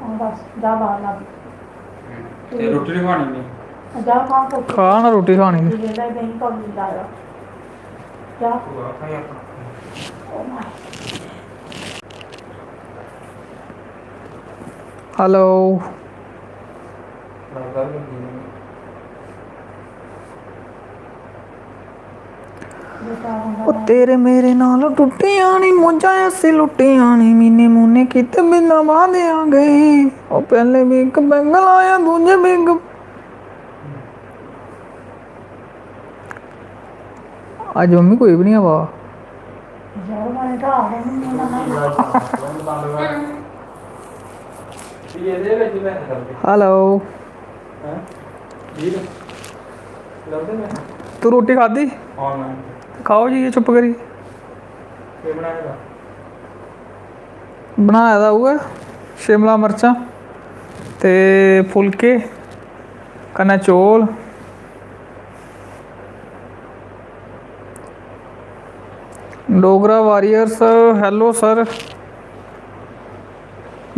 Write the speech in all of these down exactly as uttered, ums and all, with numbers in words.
बस, जा बाहर ला। ते रुट्टी नहीं खानी नहीं। जा खा कुछ। खा ना रुट्टी खानी नहीं। ये ले, दही कौड़ी ला। जा। Oh my। Hello। ਉਹ ਤੇਰੇ ਮੇਰੇ ਨਾਲ ਟੁੱਟੀਆਂ ਨੀ ਮੋਜਾ, ਅਸੀਂ ਲੁੱਟੀਆਂ ਨੀ, ਮੀਨੇ ਮੂਨੇ ਕਿਤੇ ਬਿੰਦਾ ਵਾਦਿਆਂ ਗਏ। ਉਹ ਪਹਿਲੇ ਵੀ ਇੱਕ ਬੈਂਗਲ ਆਇਆ, ਦੂਜੇ ਵੀ ਇੱਕ। ਅੱਜ ਮੰਮੀ ਕੋਈ ਵੀ ਨਹੀਂ ਆਵਾ। ਹੈਲੋ। ਤੂੰ ਰੋਟੀ ਖਾਧੀ? ਖਾਓ ਜੀ, ਇਹ ਚੁੱਪ ਕਰੀ। ਕੀ ਬਣਾਇਆ? ਬਣਾਇਆ ਤਾਂ ਉਹ ਹੈ, ਸ਼ਿਮਲਾ ਮਿਰਚਾਂ ਤੇ ਫੁਲਕੇ, ਕਨੇ ਚੌਲ। Dogra warriors, hello sir.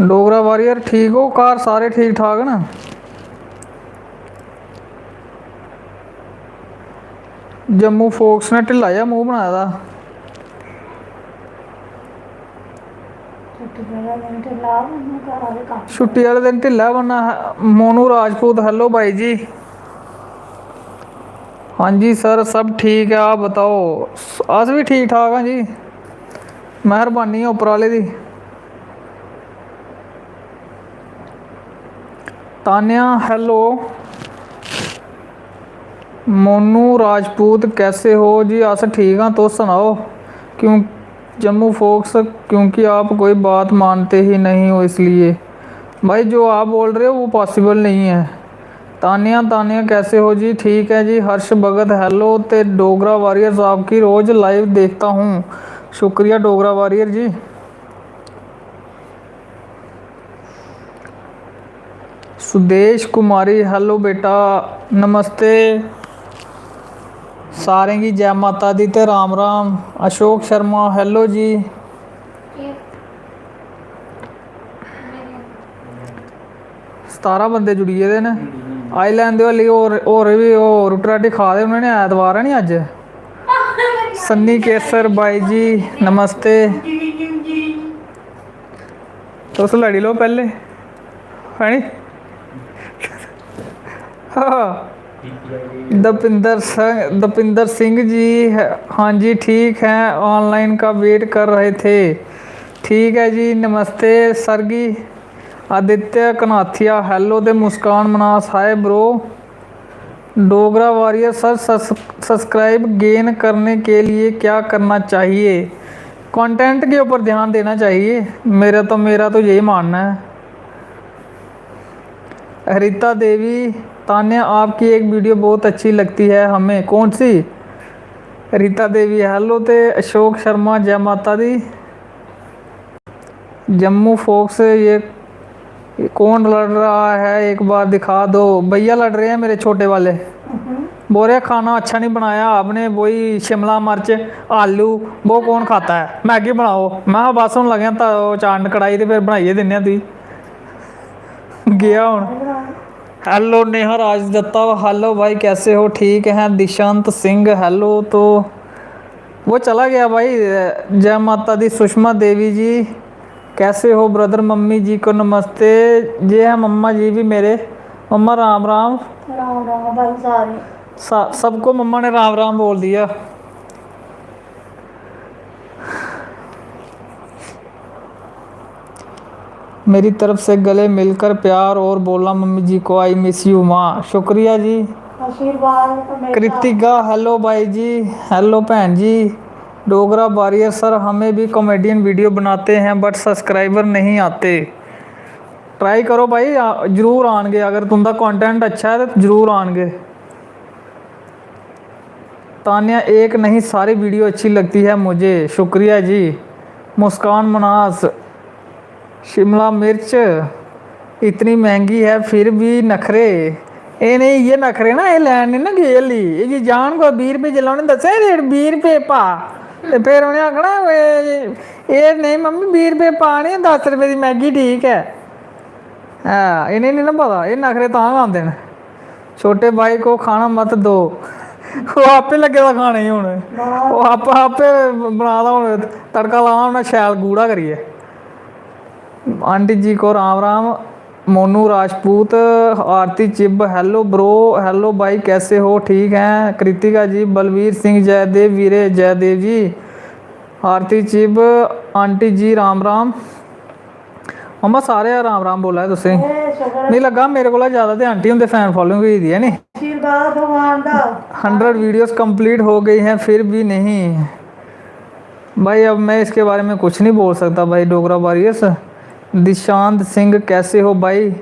Dogra warrior, ਠੀਕ ਹੋ? ਘਰ ਸਾਰੇ ਠੀਕ ਠਾਕ ਨਾ? ਜੰਮੂ ਫੋਕਸ ਨੇ ਢਿੱਲਾ ਜਿਹਾ ਮੂੰਹ ਬਣਾਇਆ ਦਾ। ਛੁੱਟੀ ਵਾਲੇ ਦਿਨ ਢਿੱਲਾ ਬਣਨਾ। ਮੋਨੂ ਰਾਜਪੂਤ, ਹੈਲੋ ਬਾਈ ਜੀ। ਹਾਂਜੀ ਸਰ, ਸਭ ਠੀਕ ਹੈ, ਆਪ ਬਤਾਓ? ਅਸ ਵੀ ਠੀਕ ਠਾਕ ਹਾਂ ਜੀ, ਮਿਹਰਬਾਨੀ ਹੈ ਉਪਰ ਵਾਲੇ ਦੀ। तान्या, हेलो। मोनू राजपूत, कैसे हो जी? अस ठीक हाँ, तुस सनाओ। क्यों जम्मू फोक्स, क्योंकि आप कोई बात मानते ही नहीं हो इसलिए। भाई, जो आप बोल रहे हो वो पॉसिबल नहीं है। तान्या, तान्या, कैसे हो जी? ठीक है जी। हर्ष भगत, हेलो। ते डोगरा वॉरियर्स, आपकी रोज लाइव देखता हूँ। शुक्रिया डोगरा वॉरियर जी। सुदेश कुमारी, हेलो बेटा, नमस्ते। सारें गी जै माता दी ते राम राम। अशोक शर्मा, हेलो जी। सतारां बंदे जुड़ी गेदे न। आई लैन देओ हल्ली, होर, होर बी ओह् रुट्टी राटी खा दे, उ'नें ने ऐतवार ऐ नी अज्ज। सन्नी केसर बाई जी, नमस्ते। तुस लड़ी लो पैह्ले, है नी? हाँ। दपिंदर स-, दपिंदर सिंह जी, है, हाँ जी, ठीक है, ऑनलाइन का वेट कर रहे थे। ठीक है जी, नमस्ते सर जी। आदित्य कनाथिया, हेलो, ते Muskan Manas, hi bro. Dogra warrior sir, subscribe gain करने के लिए क्या करना चाहिए? कंटेंट के ऊपर ध्यान देना चाहिए, मेरा तो, मेरा तो यही मानना है। रीता देवी, तान्या, आपकी एक वीडियो बहुत अच्छी लगती है हमें। कौन सी? रीता देवी, हेलो, ते अशोक शर्मा, जय माता दी। जम्मू फोक्स, ये, ये कौन लड़ रहा है, एक बार दिखा दो। भैया लड़ रहे हैं मेरे छोटे वाले। बोरे, खाना अच्छा नहीं बनाया आपने, वही शिमला मिर्च, आलू, वो कौन खाता है? मैगी बनाओ। मैं कहा, बस हून लगे तां ओह् चाढ़न कढ़ाई ते फिर बनाइयै दिन्ने आं तुगी। गेआ हून। हेलो नेहा राजदत्ता, हेलो भाई, कैसे हो? ठीक हैं। दिशांत सिंह, हेलो। तो वो चला गया भाई। जय माता दी सुषमा देवी जी, कैसे हो ब्रदर? मम्मी जी को नमस्ते। ये है मम्मा जी भी मेरे। मम्मा राम राम। राम राम भाई सारे। सा-, सबको मम्मा ने राम राम बोल दिया। मेरी तरफ से गले मिलकर प्यार और बोलना मम्मी जी को, आई मिस यू माँ। शुक्रिया जी। आशीर्वाद हमेशा। कृतिका, हेलो भाई जी, हेलो भैन जी। डोगरा वॉरियर सर, हमें भी कॉमेडियन वीडियो बनाते हैं, बट सब्सक्राइबर नहीं आते। ट्राई करो भाई, आ, जरूर आनगे। अगर तुंदा कंटेंट अच्छा है तो जरूर आनगे। तान्या, एक नहीं, सारी वीडियो अच्छी लगती है मुझे। शुक्रिया जी। मुस्कान मनास, शिमला मिर्च इतनी महंगी है फिर भी नखरे। एह् नेह् इ'यै नखरे ना, एह् लैन निं ना गे हल्ली। एह् जे जान कुतै बीह् रपेऽ, जेल्लै उ'नें दस्सेआ रेट बीह् रपेऽ भाऽ, ते फिर उ'नें आखना, "एह्, एह् नेईं मम्मी, बीह् रपेऽ भाऽ निं, दस रपेऽ दी मैगी ठीक ऐ।" ऐ, इ'नें निं ना पता, एह् नखरे तां गै आंदे न। छोटे भाई को खाना मत दो। ओह् आपे लग्गे दा खाने गी हून। ओह् आप-, आपे बना दा हून, तड़का लाना उ'नें शैल गूढ़ा करियै। आंटी जी को राम राम। मोनू राजपूत, आरती चिब, hello bro, hello भाई, कैसे हो, ठीक हैं? कृतिका जी, बलवीर सिंह, जयदेव वीरे, जयदेव जी। आरती चिब, आंटी जी, राम राम। मम्मा, सारे राम राम बोला दे तुसें। ए, शुक्र ऐ। मिगी लग्गा मेरे कोला ज्यादा ते आंटी हुंदे fan following होई दी है नी। आशीर्वाद भगवान दा। हंड्रेड videos complete हो गई हैं, फिर भी नहीं। भाई, अब मैं इसके बारे में कुछ नहीं बोल सकता भाई, डोगरा वॉरियर्स। दिशांत सिंह, कैसे हो भाई?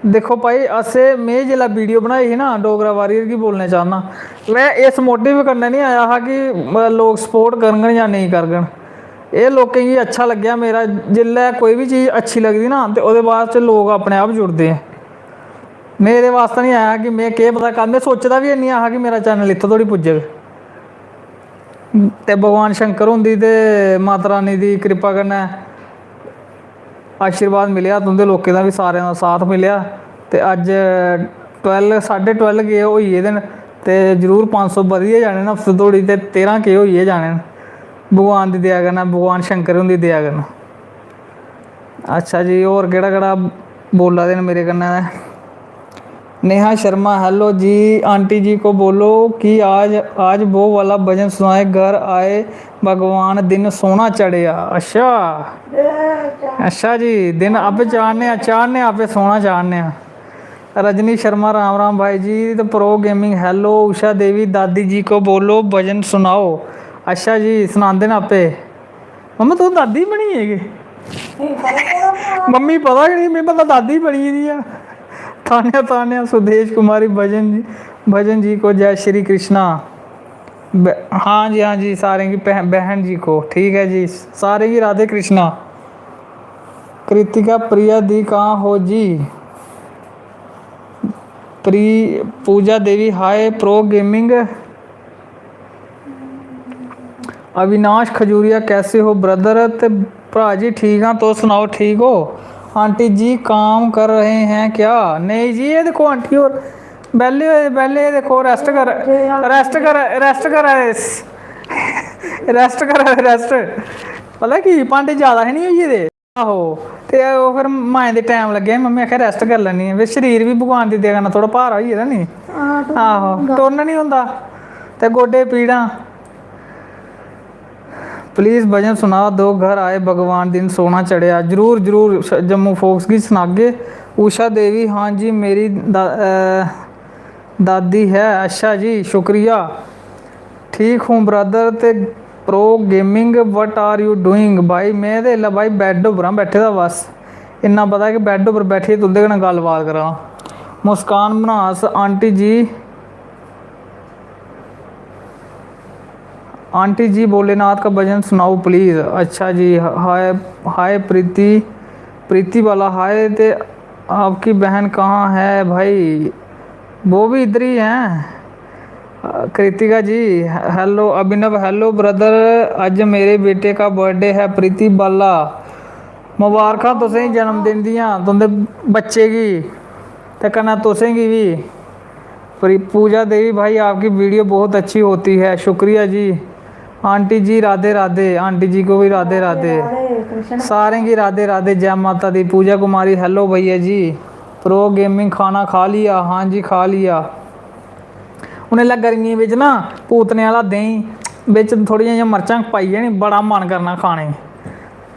देखो भाई, असें, में जिसलै वीडियो बनाई ही ना डोगरा वॉरियर गी बोलना चाहना, में इस मोटिव कन्नै नहीं आया हा कि, मतलब, लोग सपोर्ट करङन जां नेईं करङन। एह् लोकें गी अच्छा लग्गेआ मेरा, जिसलै कोई बी चीज़ अच्छी लगदी ना, ते ओह्दे बाद च लोक अपने आप जुड़दे ऐ। मेरे बास्तै निं आया कि में केह् पता कल, में सोचे दा बी निं हा कि मेरा चैनल इत्थूं धोड़ी पुज्जग। ते भगवान शंकर हुंदी ते माता रानी दी किरपा कन्नै आशीर्वाद मिलेआ, तुं'दे लोकें दा बी, सारें दा साथ मिलेआ। ते अज्ज twelve, साढ़े twelve गै होई गेदे न, ते जरूर पंज सौ बधी गै जाने न हफ्ते धोड़ी, ते तेरां के होई गै जाने न भगवान दी दया कन्नै, भगवान शंकर हुंदी दया कन्नै। अच्छा जी, होर केह्ड़ा केह्ड़ा बोला दे न मेरे कन्नै? नेहा शर्मा, hello जी, आंटी जी को बोलो कि आज, आज वो वाला भजन सुनाए, घर आए भगवान दिन सोना चढ़ेआ। अच्छा, अच्छा जी, दिन आपे चाढ़ने आं, चाढ़ने आं, आपे सोना चाढ़ने आं। रजनी शर्मा, राम राम भाई जी, तो प्रो गेमिंग, hello। उषा देवी, दादी जी को बोलो भजन सुनाओ। अच्छा जी, सनांदे न आपे। मम्मा, तुस दादी बनी गे? मम्मी पता गै नहीं, मिगी पता दादी बनी गेदी ऐ। तान्या, तान्या, सुदेश कुमारी, भजन जी, भजन जी को जय श्री कृष्णा। ब-, हाँ जी, हाँ जी, सारें गी बह-, बहन जी को, ठीक है जी, सारें गी राधे कृष्णा। कृतिका, प्रिया दी कहाँ हो जी? प्री-, पूजा देवी, हाय प्रो गेमिंग। अविनाश खजूरिया, कैसे हो ब्रदर? ते भ्रा जी, ठीक हाँ, तुस सनाओ, ठीक हो? आंटी जी, काम कर रहे हैं क्या? नेईं जी, एह् दिक्खो आंटी होर बेह्ले होए दे, बेह्ले, एह् दिक्खो, रेस्ट कर, रेस्ट कर, रेस्ट करा दे, रेस्ट करा दे, रेस्ट। पता की, भांडे ज्यादा हे निं होई गेदे। आहो, ते ओह् फिर माएं दे टैम लग्गेआ, मम्मी आखेआ, "रैस्ट करी लैन्नी आं।" फिर शरीर बी भगवान दी दया कन्नै थोह्ड़ा भारा होई गेदा नी। हां, टुरना आहो, निं होंदा। टुरन निं होंदा। ते गोड्डे पीड़ां। प्लीज भजन सुना दो, घर आए भगवान दिन सोना चढ़ेआ। जरूर, जरूर, श-, जम्मू फोक्स गी सनागे। उषा देवी, हां जी, मेरी दा-, अ, दादी है। अच्छा जी, शुक्रिया। ठीक हूँ ब्रदर। ते pro gaming, what are you doing? भाई, में ते इसलै, भाई, बैड उप्पर आं बैठे दा, बस इन्ना पता ऐ कि बैड उप्पर बैठियै तुं'दे कन्नै गल्लबात करा ना। मुस्कान मन्हास, आंटी जी, आंटी जी, भोलेनाथ का भजन सुनाओ प्लीज। अच्छा जी, हाय, हाय प्रीति, प्रीति वाला हाय। ते आपकी बहन कहाँ है भाई? वो भी इधर ही हैं। कृतिका जी, हेलो। अभिनव, हेलो ब्रदर, अज्ज मेरे बेटे का बर्थडे है। प्रीति बाला, मबारखां तुसेंगी जन्मदिन दियां, तुं'दे बच्चे गी ते कन्नै तुसेंगी बी। प्री-, पूजा देवी भाई, आपकी वीडियो बहुत अच्छी होती है, शुक्रिया जी। आंटी जी, राधे राधे। आंटी जी को भी राधे राधे। राधे कृष्ण। सारें गी राधे राधे, जय माता दी। पूजा कुमारी, हेलो भैया जी। प्रो गेमिंग, खाना खा लिया? हाँ जी, खा लिया। हून इसलै गर्मियें बिच ना पूतने आह्ला देहीं बिच थोह्ड़ियां जेहियां मर्चां पाइयै नी, बड़ा मन करना खाने गी।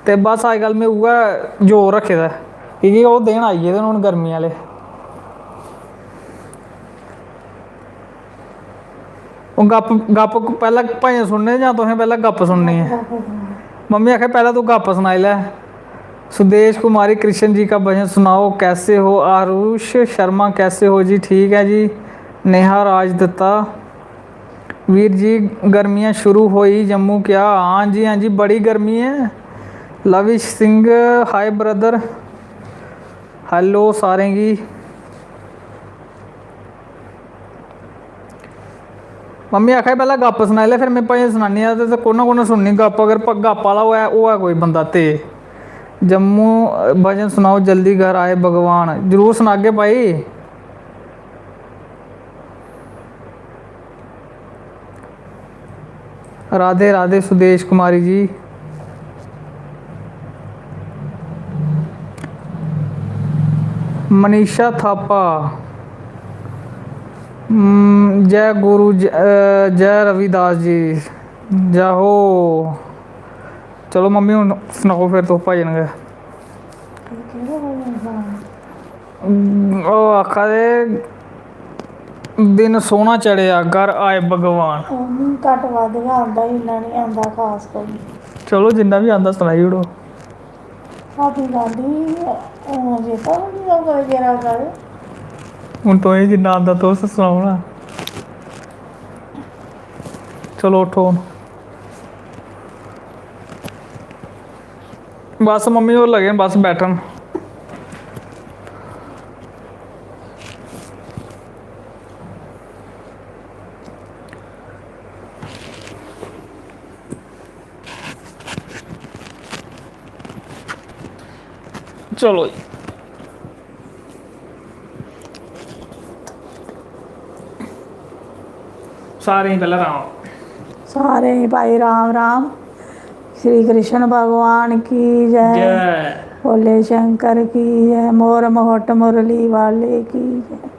ते बस अजकल में उ'ऐ जोर रक्खे दा ऐ, की के ओह् दिन आई गेदे न हून गर्मियें आह्ले। ओह् गप्प, गप्प पैह्लें भजन सुनने जां तुसें पैह्लें गप्प सुननी ऐ? मम्मी आक्खै, "पैह्लें तूं गप्प सनाई लै।" सुदेश कुमारी, कृष्ण जी का भजन सुनाओ, कैसे हो? आरुष शर्मा, कैसे हो जी? ठीक है जी। नेहा राजदत्ता, वीर जी, गर्मियां शुरू होई जम्मू क्या? हाँ जी, हाँ जी, बड़ी गर्मी ऐ। Lavish Singh, hi brother, hello सारें गी। मम्मी आक्खा दी, "पैह्लें गप्प सनाई लै, फिर में भजन सनानी आं।" ते, ते कु'न, कु'न सुननी गप्प? अगर प-, गप्प आह्ला होऐ, होऐ कोई बंदा ते। जम्मू भजन सुनाओ जल्दी, घर आए भगवान। जरूर सनागे भाई। राधे राधे सुदेश कुमारी जी। मनीषा थापा, हम्म, जय गुरु, जय, अ, जय रविदास जी, जय हो। चलो मम्मी, हून सनाओ फिर तुस भजन गै। ओह् आखा दे, "दिन सोह्ना चढ़ेआ, घर आए भगवान।" ओह् मी घट्ट बद्ध गै आंदा, इन्ना निं आंदा खास करियै। चलो, जिन्ना बी आंदा, सनाई ओड़ो। भाभी गांधी, हून चेता बी निं, ओह् कदे गेदा कदें। हून तुसें जिन्ना आंदा, तुस सनाओ ना। चलो, उठो हून। बस मम्मी होर लगे न बस बैठन। चलो जी। सारें गी पैह्लें राम। सारें गी भाई राम राम। श्री कृष्ण भगवान की जय। जय। भोले शंकर की जय। मोर मोहट मुरली वाले की जय।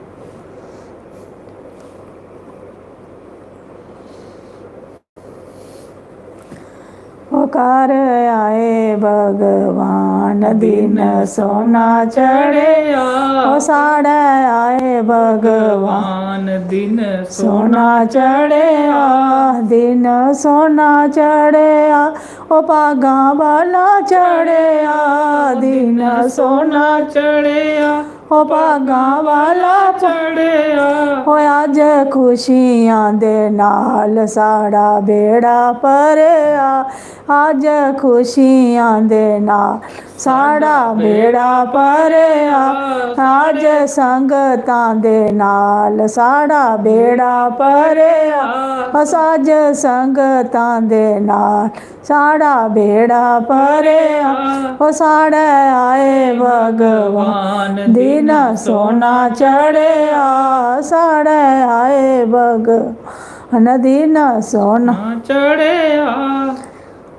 ओ घर आए भगवान, दिन सोना चढ़ेआ। ओ साढ़े आए भगवान, दिन सोना चढ़ेआ, दिन सोना चढ़ेआ। ओ भागां वाला चढ़ेआ, दिन सोना चढ़ेआ। ओ भागां वाला चढ़ेआ। ओ अज्ज खुशियां दे नाल साढ़ा बेड़ा भरेआ। अज्ज खुशियां दे नाल साढ़ा बेड़ा भरेआ। अज्ज संगतां दे नाल साढ़ा बेड़ा भरेआ। अस अज्ज संगतां दे नाल साढ़ा बेड़ा भरेआ। ओ साढ़े आए भगवान, दिन सोना चढ़ेआ। साढ़े आए भगवान, दिन सोना चढ़ेआ।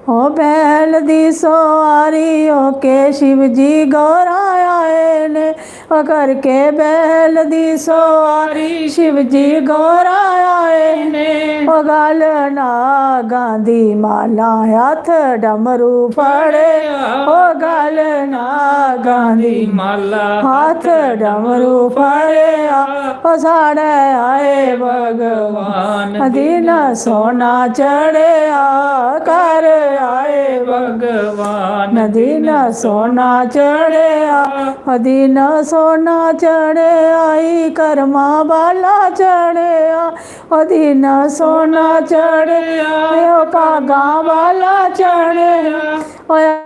ओ बैल दी सोआरी, ओ के शिव जी गौरा आए ने। ओ करके बैल दी सोआरी, शिव जी गौरा आए ने। ओ गल नागां दी माला, हत्थ डमरू फड़ेआ। ओ गल नागां दी माला, हत्थ डमरू फड़ेआ। ओ साढ़े आए भगवान, दिन सोना चढ़ेआ। घर आए भगवान, दिन सोना चढ़ेआ। ओ दिन सोना चढ़ेआ, ई कर्मा वाला चढ़ेआ। ओ दिन सोना चढ़ेआ, ओ भागां वाला चढ़ेआ। ओ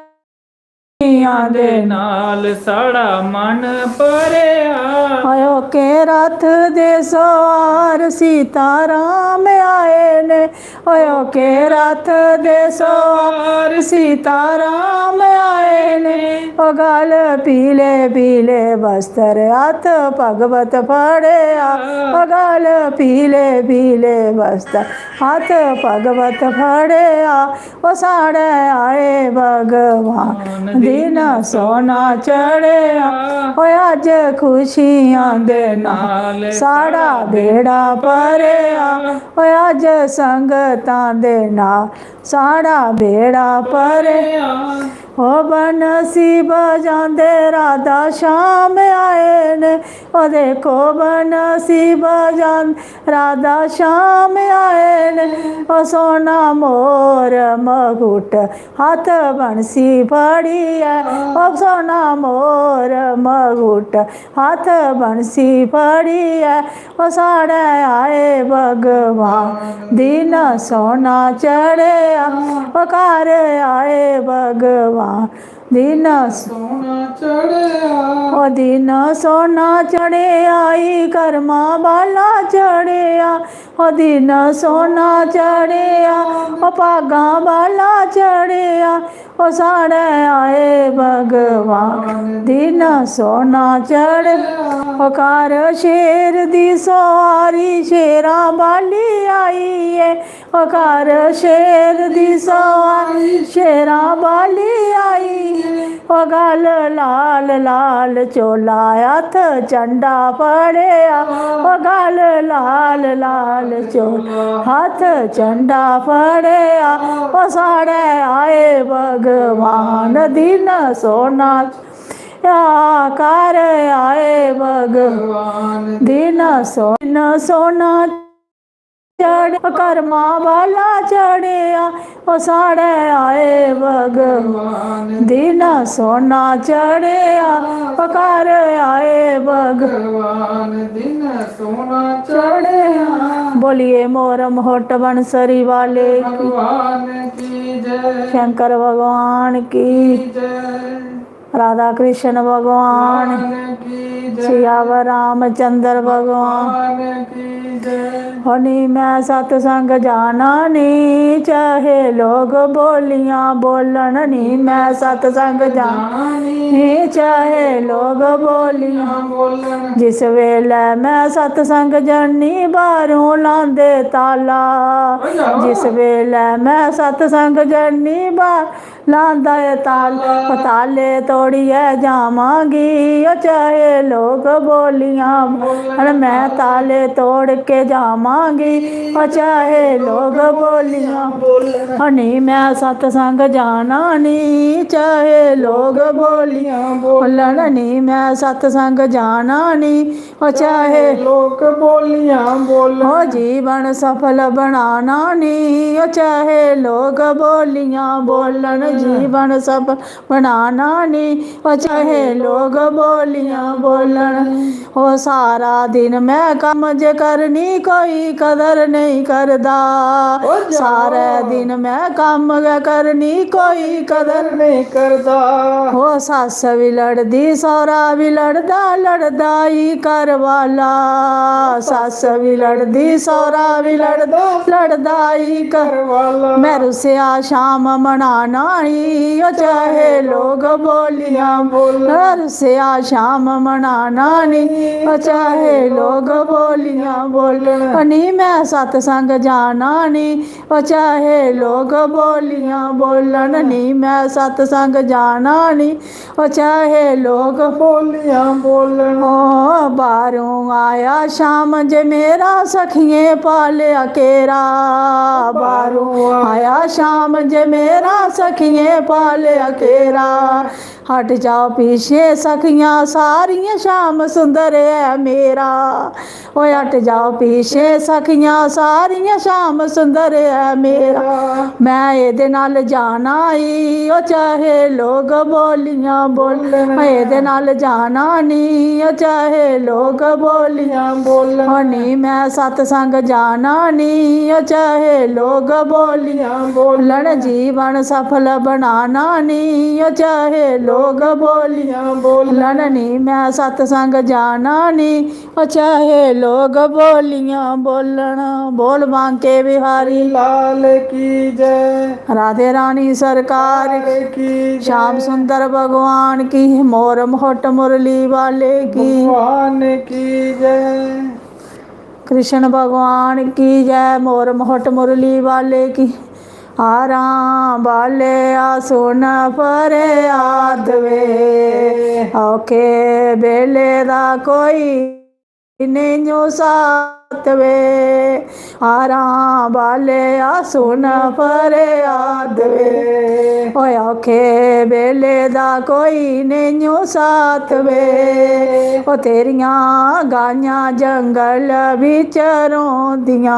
खुशियां दे नाल साढ़ा मन भरेआ। ओ के रथ दे सोआर सीता राम आए ने। ओ के रथ दे सोआर सीता राम आए ने। ओ गल पीले पीले वस्त्र, हत्थ भगवत फड़ेआ। ओ गल पीले पीले वस्त्र, हत्थ भगवत फड़ेआ। ओ साढ़े आए भगवान, दिन सोना चढ़ेआ। ओ अज्ज खुशियां दे नाल साढ़ा बेड़ा भरेआ। ओ अज्ज संगतां दे नाल साढ़ा बेड़ा भरेआ। ओ बंसी बजांदे राधा श्याम आए ने। ओ देखो बंसी बजांदे राधा श्याम आए ने। ओ सोना मोर मकुट, हत्थ बंसी फड़ी ऐ। ओ सोना मोर मकुट, हत्थ बंसी फड़ी ऐ। ओ साढ़े आए भगवान, दिन सोना चढ़ेआ। ओ घर आए भगवान, दिन सोना चढ़ेआ। ओ दिन सोना चढ़ेआ, ई कर्मा वाला चढ़ेआ। ओ दिन सोना चढ़ेआ, ओ भागां वाला चढ़ेआ। ओ साढ़े आए भगवान, दिन सोना चढ़। ओ कर शेर दी सवारी, शेरां बाली आई ऐ। ओ कर शेर दी सवारी, शेरां बाली आई ऐ। ओ गल लाल लाल चोला, हत्थ झंडा फड़ेआ। ओ गल लाल लाल चोला, हत्थ झंडा फड़ेआ। ओ साढ़े आए भगवान, दिन सोना या कर आए भगवान, दिन सो-, दिन सोना चढ़, कर्मा वाला चढ़ेआ। ओ साढ़े आए भगवान, दिन सोना चढ़ेआ। ओ कर आए भगवान, दिन सोना चढ़ेआ। बोलिए मोर मोहट बनसरी वाले की, भगवान की जय। शंकर भगवान की की जय। राधा कृष्ण भगवान भगवान की जय। सियावर रामचंद्र भगवान भगवान की जय। हो नी मैं सत्संग जाना नी, चाहे लोग बोलियां बोलन। नी मैं सत्संग जाना नी, चाहे लोग बोलियां बोलन। जिस वेले मैं सत्संग जन्नी, बाहरों लांदे ताला। जिस वेले मैं सत्संग जन्नी, बाहर लांदा ऐ ताला। ओ ताले तोड़ियै जावांगी, ओ चाहे लोग बोलियां बोलन। मैं ताले तोड़ के जावांगी, ओ चाहे लोग बोलियां बोलन। ओ नी मैं सत्संग जाना नी, चाहे लोग बोलियां बोलन। नी मैं सत्संग जाना नी, ओ चाहे लोग बोलियां बोलन। ओ जीवन सफल बनाना नी, ओ चाहे लोग बोलियां बोलन। जीवन सफल बनाना नी, ओ चाहे लोग बोलियां बोलन। ओ सारा दिन मैं कम्म जे करनी, कोई कदर नहीं करदा। ओ जाओ। सारे दिन मैं कम्म गै करनी, कोई कदर नहीं करदा। ओ सस्स भी लड़दी, सौरा भी लड़दा, लड़दा ई घर वाला। सस्स भी लड़दी, सौरा भी लड़दा, लड़दा ई घर वाला। मैं रुस्सेआ शाम मनाना ई, ओ चाहे लोग बोलियां बोलन। रुस्सेआ शाम मनाना नी, ओ चाहे लोग बोलियां बोलन। नी मैं सत्संग जाना नी, ओ चाहे लोग बोलियां बोलन। नी मैं सत्संग जाना नी, ओ चाहे लोग बोलियां बोलन। ओ बाहरों आया शाम जे मेरा, सखियें पालेआ केरा। बाहरों आया शाम जे मेरा, सखियें पालेआ केरा। हट जाओ पीछे सखियां सारियां, श्याम सुंदर ऐ मेरा। ओए हट जाओ पीछे सखियां सारियां, श्याम सुंदर ऐ मेरा। मैं एदे नाल जाना ई, ओ चाहे लोग बोलियां बोलन। मैं एदे नाल जाना नी, ओ चाहे लोग बोलियां बोलन। ओ नी मैं सत्संग जाना नी, ओ चाहे लोग बोलियां बोलन। जीवन सफल बनाना नी, ओ चाहे लोग बोलियां बोलन। नी मैं सत्संग जाना नी, ओ चाहे लोग बोलियां बोलन। बोल बांके बिहारी लाल की जय। राधे रानी सरकार की जय। श्याम सुंदर भगवान की, मोर मोहट मुरली वाले की। भगवान की जय। कृष्ण भगवान की जय, मोर मोहट मुरली वाले की। हारां बाले आ सुन फरियाद वे, औखे बेले दा कोई नेइयों साथ वे। हारां बाले आ सुन फरियाद वे, ओए औखे बेले दा कोई नेइयों साथ वे। ओ तेरियां गाइयां जंगल बिच रौंदियां,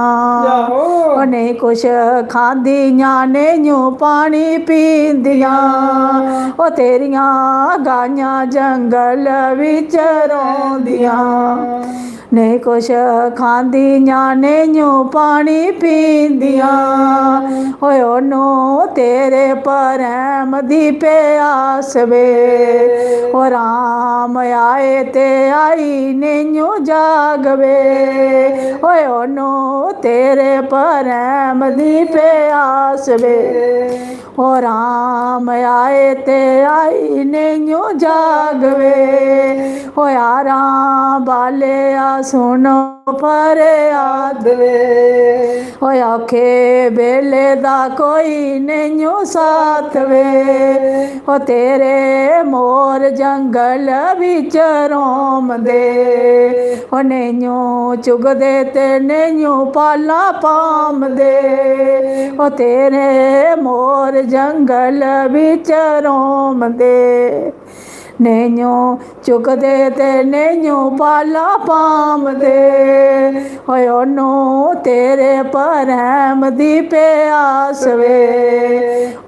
आहो। ओ नेईं कुछ खांदियां, नेइयों पानी पींदियां। ओ तेरियां गाइयां जंगल बिच रौंदियां, नेईं कुछ खांदियां, नेइयों पानी पींदियां। ओए ओनो तेरे परैम दी प्यास वे, ओ राम आए ते आई नेइयों जाग वे। ओए ओनो तेरे परैम दी प्यास वे। ओ राम आए ते आई नेइयों जागवे, होया राम बालेआ सुनो फरेयाद वे। ओ औखे बेले दा कोई नेइयों साथ वे, ओ तेरे मोर जंगल बिच रोम दे, ओ नेइयों चुगदे ते नेइयों पाला पाम दे, ओ तेरे मोर जंगल बिच रोम दे। नेइयों चुगदे ते नेइयों पाला पाम दे, ओए ओनो तेरे परैम दी प्यास वे।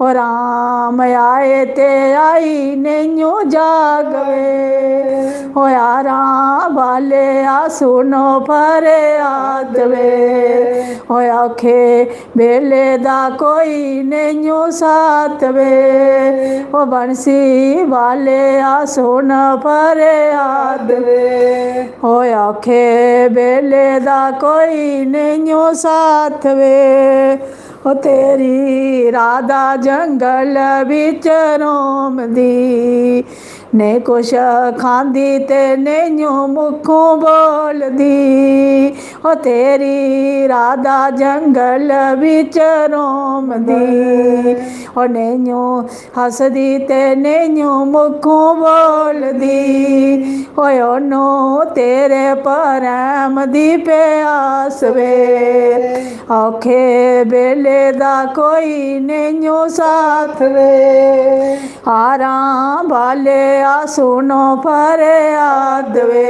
ओ राम आए ते आई नेइयों जागवे, होया राम बालेआ सुनो फरेयाद वे। ओ औखे बेले दा कोई नेइयों साथ वे, ओ बंसी बालेआ सुन फरेयाद वे। ओ औखे बेले दा कोई नेइयों साथ वे, ओ तेरी राधा जंगल बिच रोम दी, ने कुछ खांदी ते नेइयों मुखों बोलदी, ओ तेरी राधा जंगल बिच रोम दी, ओ नेइयों हसदी ते नेइयों मुखों बोलदी, ओए ओनो तेरे परैम दी प्यास वे। औखे बेले दा कोई नेइयों साथ वे, हारां बालेआ सुनो फरेयाद वे।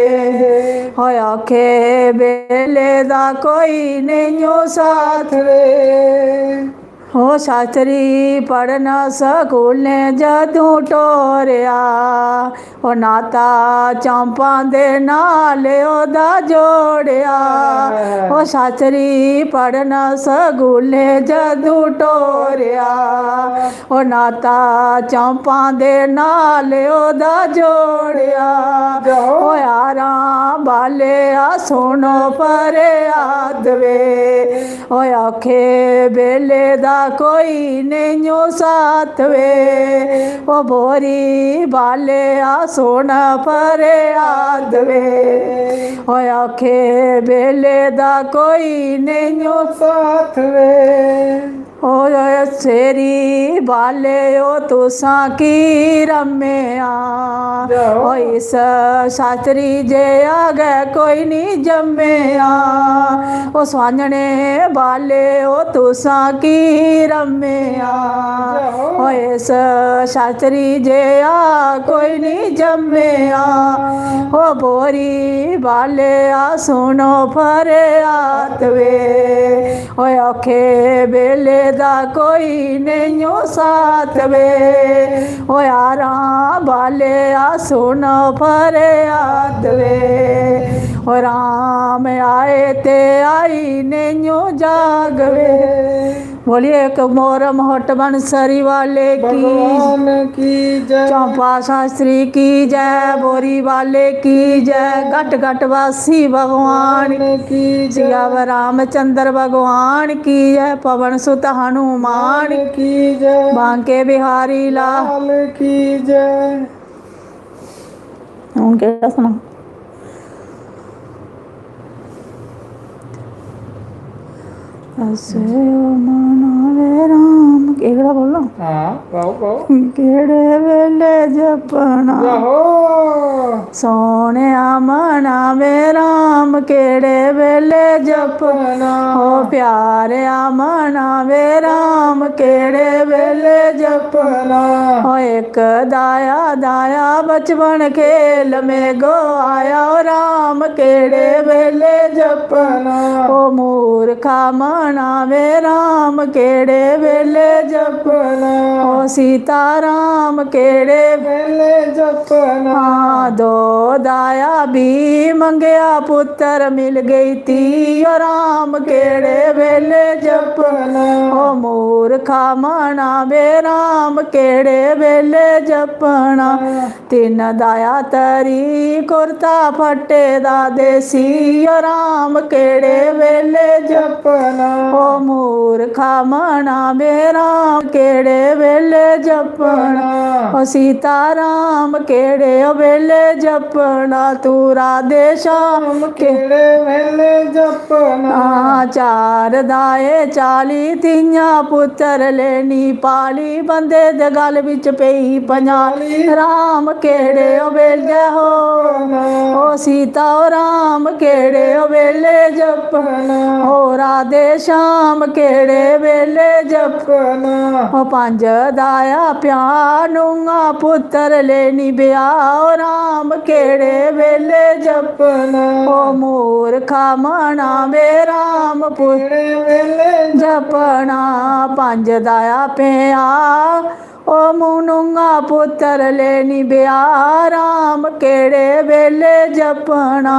ओए औखे बेले दा कोई नेइयों साथ वे। ओ शास्त्री पढ़न स्कूलें जदूं टोरेआ, ओ नाता चंपा दे नाल ओदा जोड़ेआ। ओ शास्त्री पढ़न स्कूलें जदूं टोरेआ, ओ नाता चंपा दे नाल ओदा जोड़ेआ। ओ हारां बालेआ सुनो फरेयाद वे, ओ औखे बेले दा कोई नेइयों साथ वे। ओ बोरी बालेआ सुन फरेयाद वे, ओ औखे बेले दा कोई नेइयों साथ वे। ओ शेरी बालेओ तुसां की रम्मेआ, ओ इस शास्त्री जेहा गै कोई निं जम्मेआ। ओ सुआंझने बालेओ तुसां की रम्मेआ, ओ इस शास्त्री जेहा कोई निं जम्मेआ। ओ बोरी बालेआ सुनो फरेयाद वे, ओ औखे बेले दा कोई नेइयों साथ वे। ओ हारां बालेआ सुनो फरेयाद वे, ओ राम आए ते आई नेइयों जागवे। बोलिए एक मोर मोहट बनसरी वाले की, भगवान की जय। चौंपा शास्त्री की जय, बोरी वाले की जय, घट घट वासी भगवान की जय। सियावर रामचंद्र भगवान की जय, पवन सुत हनुमान की जय, बांके बिहारी लाल की जय। हून केह्ड़ा सनां? ऐसे मनावे राम, केह्ड़ा बोलना? हां, गाओ, गाओ। केह्ड़े वेले जपना? आहो। सोहणेआ मनावे राम, केह्ड़े वेले जपना? ओ प्यारेआ मनावे राम, केह्ड़े वेले जपना? ओ इक दाया दाया बचपन खेल में गवाया, ओ राम केह्ड़े वेले जपना? ओ मूर्खा मनावे राम, केह्ड़े वेले जपना? ओ सीता राम केह्ड़े वेले जपना? हां, दो दाया बी मंगेआ, पुत्तर मिल गई धी, ओ राम केह्ड़े वेले जपना? ओ मूर्खा मनावे राम, केह्ड़े वेले जपना? तिन्न दाया तरी, कुर्ता फट्टे दा देसी, ओ राम राम केड़े वेले जपना। ओ मूर्खा मना बे राम केड़े वेले जपना। ओ सीता राम केड़े वेले जपना। तू राधे श्याम राम केड़े वेले जपना। चार दाए चाली तियां पुत्तर लेनी पाली। बंदे दे गल बिच पेई पंजाली। राम केड़े ओ वेले हो। ओ सीता ओ राम केड़े ओ वेले जपना। ओ राधे श्याम केड़े वेले जपना। ओ पंज दाया प्या नूंगा पुत्तर लेनी ब्याह। ओ राम केड़े वेले जपना। ओ मूर्खा मना बे राम पुत्तर केड़े वेले जपना। पंज दाया प्या ओ मुनुआ पुत्तर लेनी ब्याह। राम केड़े वेले जपना।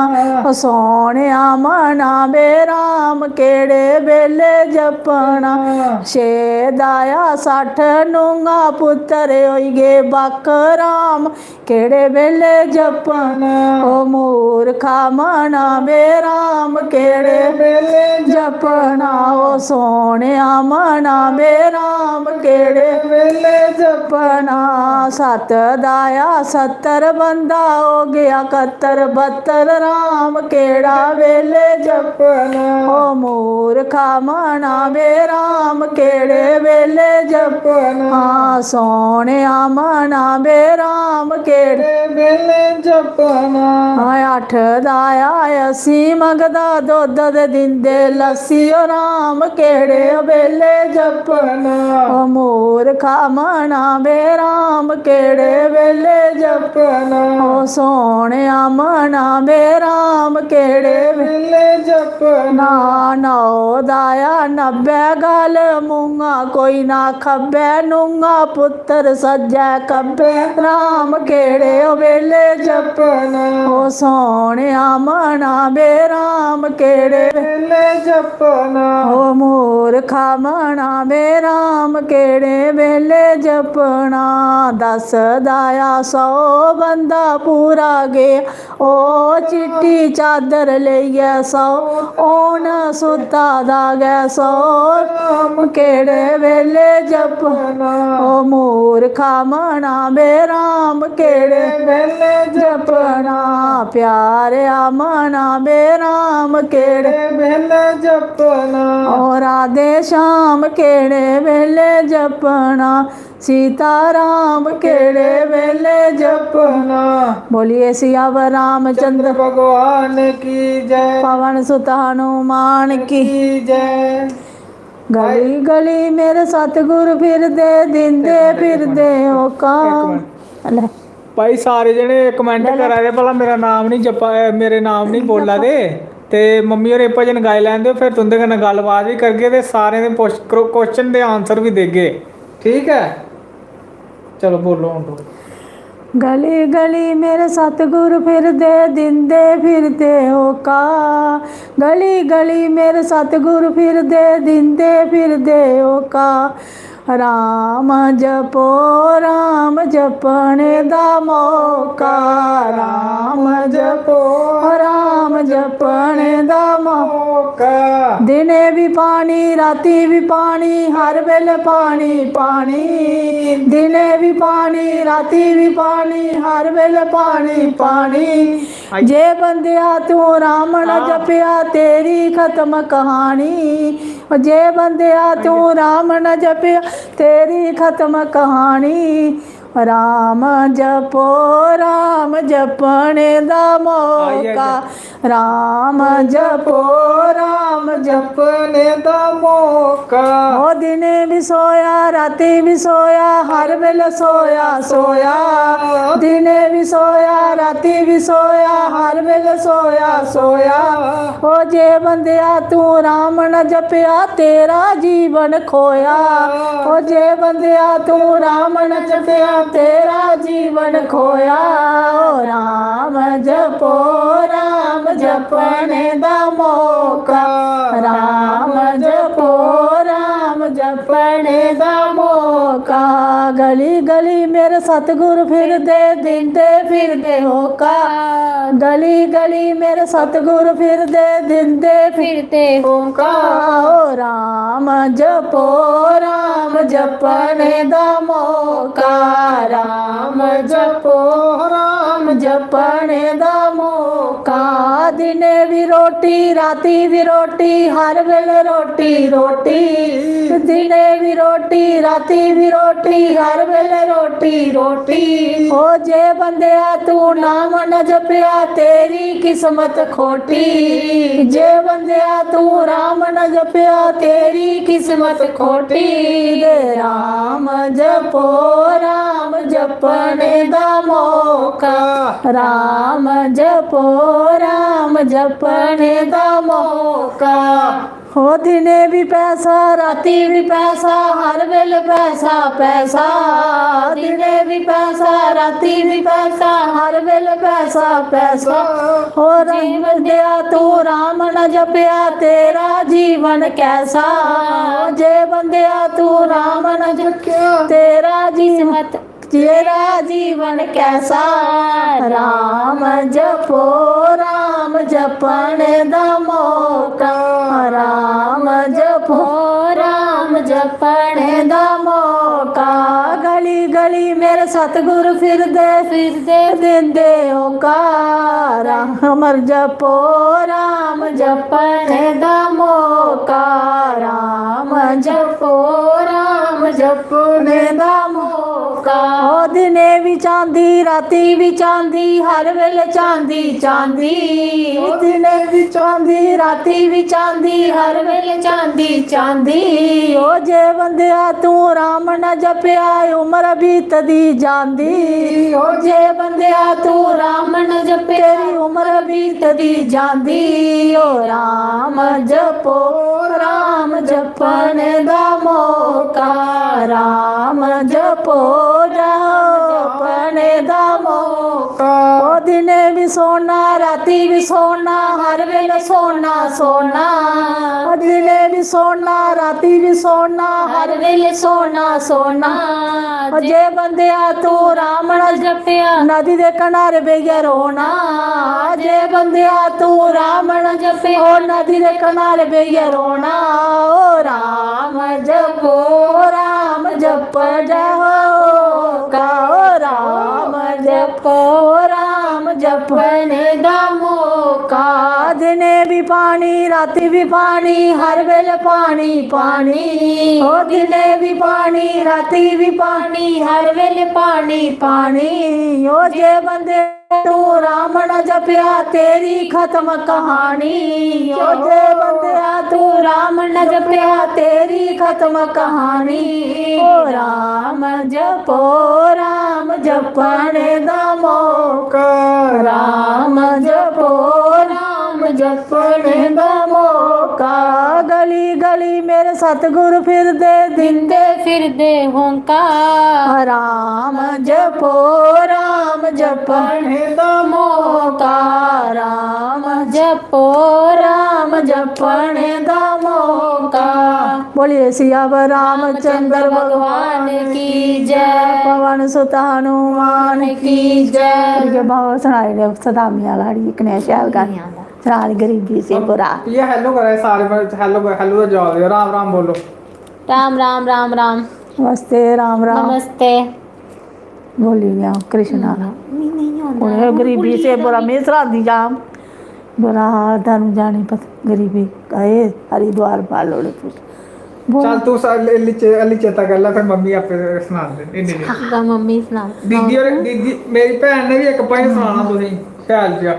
ओ सोहणेआ मना बे राम केड़े वेले जपना। छे दाया सट्ठ नूंगा पुत्तर होई गे बक्ख। राम केड़े वेले जपना। ओ मूर्खा मना बे राम केड़े वेले जपना। ओ सोहणेआ मना बे राम केड़े वेले जपना। सत्त दाया सत्तर बंदा हो गया कत्तर बत्तर। राम केड़ा वेले जपना। ओ मूर्खा मना बे राम केड़े वेले जपना। हाँ सोहणेआ मना बे राम केड़े केड़े वेले जपना। हाय अट्ठ दाया अस्सी मंगदा दुद्ध दे दिंदे लस्सी। ओ राम केड़े वेले जपना। ओ मूर्खा मना बे राम केड़े वेले जपना। ओ सोहणेआ मना बे राम केड़े वेले जपना। नौ दाया नब्बै गल मुंहा कोई ना खब्बै नूंहा पुत्तर सज्जै खब्बै। राम केड़े ओ वेले जपना। ओ सोहणेआ मना बे राम केड़े वेले जपना। ओ मूर्खा मना बे राम केड़े वेले जपना। दस दाया सौ बंदा पूरा गेआ ओ चिट्टी चादर लेइयै सौ। हून सुत्ता दा गै सौ। राम केड़े वेले जपना। ओ मूर्खा मना बे राम केड़े वेले जपना। प्यारेआ मना बे राम केड़े वेले जपना। ओ राधे श्याम केड़े वेले जपना। सीता राम केड़े वेले जपना। बोलिए सियावर रामचंद्र चंद्र भगवान की जय। पवन सुत हनुमान की की जय। गली गली मेरे सतगुरु फिरदे दिंदे फिरदे होका। ले। भाई सारे जने कमेंट करा दे भला मेरा नाम नहीं जप्पा, मेरे नाम नहीं बोला दे। ते मम्मी होरें भजन गाई लैन देओ, फिर तुं'दे कन्नै गल्लबात बी करगे ते सारें दे क्वेश्चन दे आंसर बी देगे। ठीक ऐ, चलो बोलो हून तुस। गली गली मेरे सतगुर फिरदे दिंदे फिरदे होका। गली गली मेरे सतगुर फिरदे दिंदे फिरदे होका। राम जपो राम जपने दा मौका। राम जपो राम जपने दा मौका। दिने भी पानी राती भी पानी हर बेले पानी पानी। दिने भी पानी राती भी पानी हर बेले पानी पानी। जे बंदेआ तू राम न जपेआ तेरी खत्म कहानी। जे बंदेआ तू राम न जपेआ तेरी खत्म कहानी। राम जपो राम जपने दा मौका। राम जपो राम जपने दा मौका। ओ दिने भी सोया राती भी सोया हर बेले सोया सोया। दिने भी सोया राती भी सोया हर बेले सोया सोया। ओ जे बंदेआ तू राम न जपेआ तेरा जीवन खोया। ओ जे बंदेआ तू राम न जपेआ तेरा जीवन खोया। ओ राम जपो राम जपने दा मौका। राम जपो राम जपने दा मौका। गली गली में सतगुर फिरदे दिंदे फिरदे होका। गली गली मेरे सतगुर फिरदे दिंदे फिरदे होका। ओ राम जपो, राम जपने दा मौका। राम जपो, राम जपने दा मौका। दिने भी रोटी, राती भी रोटी, हर वेले रोटी, रोटी। दिने भी रोटी, राती भी रोटी, हर वेले रोटी, रोटी। ओ जे बंदेआ तू नाम न जपया, तेरी किस्मत खोटी। जे बंदेआ तू राम न जपया, तेरी किस्मत खोटी। दे राम जपो, राम जपने दा मौका। राम जपो, राम जपने दा मौका। हो दिने भी पैसा, राती भी पैसा, हर वेले पैसा, पैसा। दिने भी पैसा, राती भी पैसा, हर वेले पैसा, पैसा। हो राम बंदेआ तू राम न जपया, तेरा जीवन कैसा। जे बंदेआ तू राम न जपया, तेरा जीवन, तेरा जीवन कैसा। राम जपो, राम जपने दा मौका। राम जपो, राम जपने दा मौका। गली गली मेरे सतगुर फिरदे फिरदे दिंदे होका। राम जपो, राम जपने दा मौका। राम जपो, राम जपने दा मौका। ओ दिने भी चांदी, राती भी चांदी, हर वेले चांदी, चांदी। ओ दिने भी चांदी, राती भी चांदी, हर वेले चांदी, चांदी। ओ जे बंदेआ तू राम न जपया, उम्र बीतदी जांदी। ओ जे बंदेआ तू राम न जपया, तेरी उम्र बीतदी जांदी। ओ राम जपो, राम जपने दा मौका। राम जपो, जपने दा मौका। ओ दिने भी सोना, राती भी सोना, हर वेले सोना, सोना। ओ दिने भी सोना, राती भी सोना, हर वेले सोना, सोना। ओ जे बंदेआ तू राम न जपया, नदी दे कनारे बेहियै रोना। जे बंदेआ तू राम न जपया, ओ नदी दे कनारे बेहियै रोना। ओ राम जपो, राम जप जय होका। ओ राम जपो, राम जपने दा मौका। दिने भी पानी, राती भी पानी, हर वेले पानी, पानी। ओ दिने भी पानी, राती भी पानी, हर वेले पानी, पानी। ओ जे बंदे तू राम न जपया, तेरी खत्म कहानी। ओ जे बंदेआ तू राम न जपया, तेरी खत्म कहानी। ओ राम जपो, राम जपने दा मौका। राम जपो, राम जपने दा मौका। गली गली मेरे सतगुर फिरदे, दिंदे फिरदे होंका। राम जपो, राम जपने दा मौका। राम जपो, राम जपने दा मौका। बोलिए सियावर रामचंद्र भगवान की जय। पवन सुत हनुमान की जय। ठीक ऐ, बाबा सनाई ओड़ेओ सदामिया लाड़ी कनेहा शैल गाना। नेईं आंदा। सनाई गरीबी से बुरा। ये हेलो करा सारे, हेलो, हेलो दा जवाब देओ, राम राम बोलो। राम राम, राम राम। नमस्ते, राम राम। नमस्ते। बोली गया कृष्णा। मिगी नेईं आंदा। उ'नें गरीबी से बुरा, में सनांदी जां। बुरा हाल धन जानी पत गरीबी, आए हरिद्वार पालो रे पुत। बोल। चल तू सा-, ले-, ले चे-, ले चेता कर ले, फिर मम्मी आपे सनांदे। इन्नी, इन्नी। दा मम्मी सना। दीदी और, दीदी, मेरी भैन ने भी इक भजन सनाना तुसें, शैल जेहा।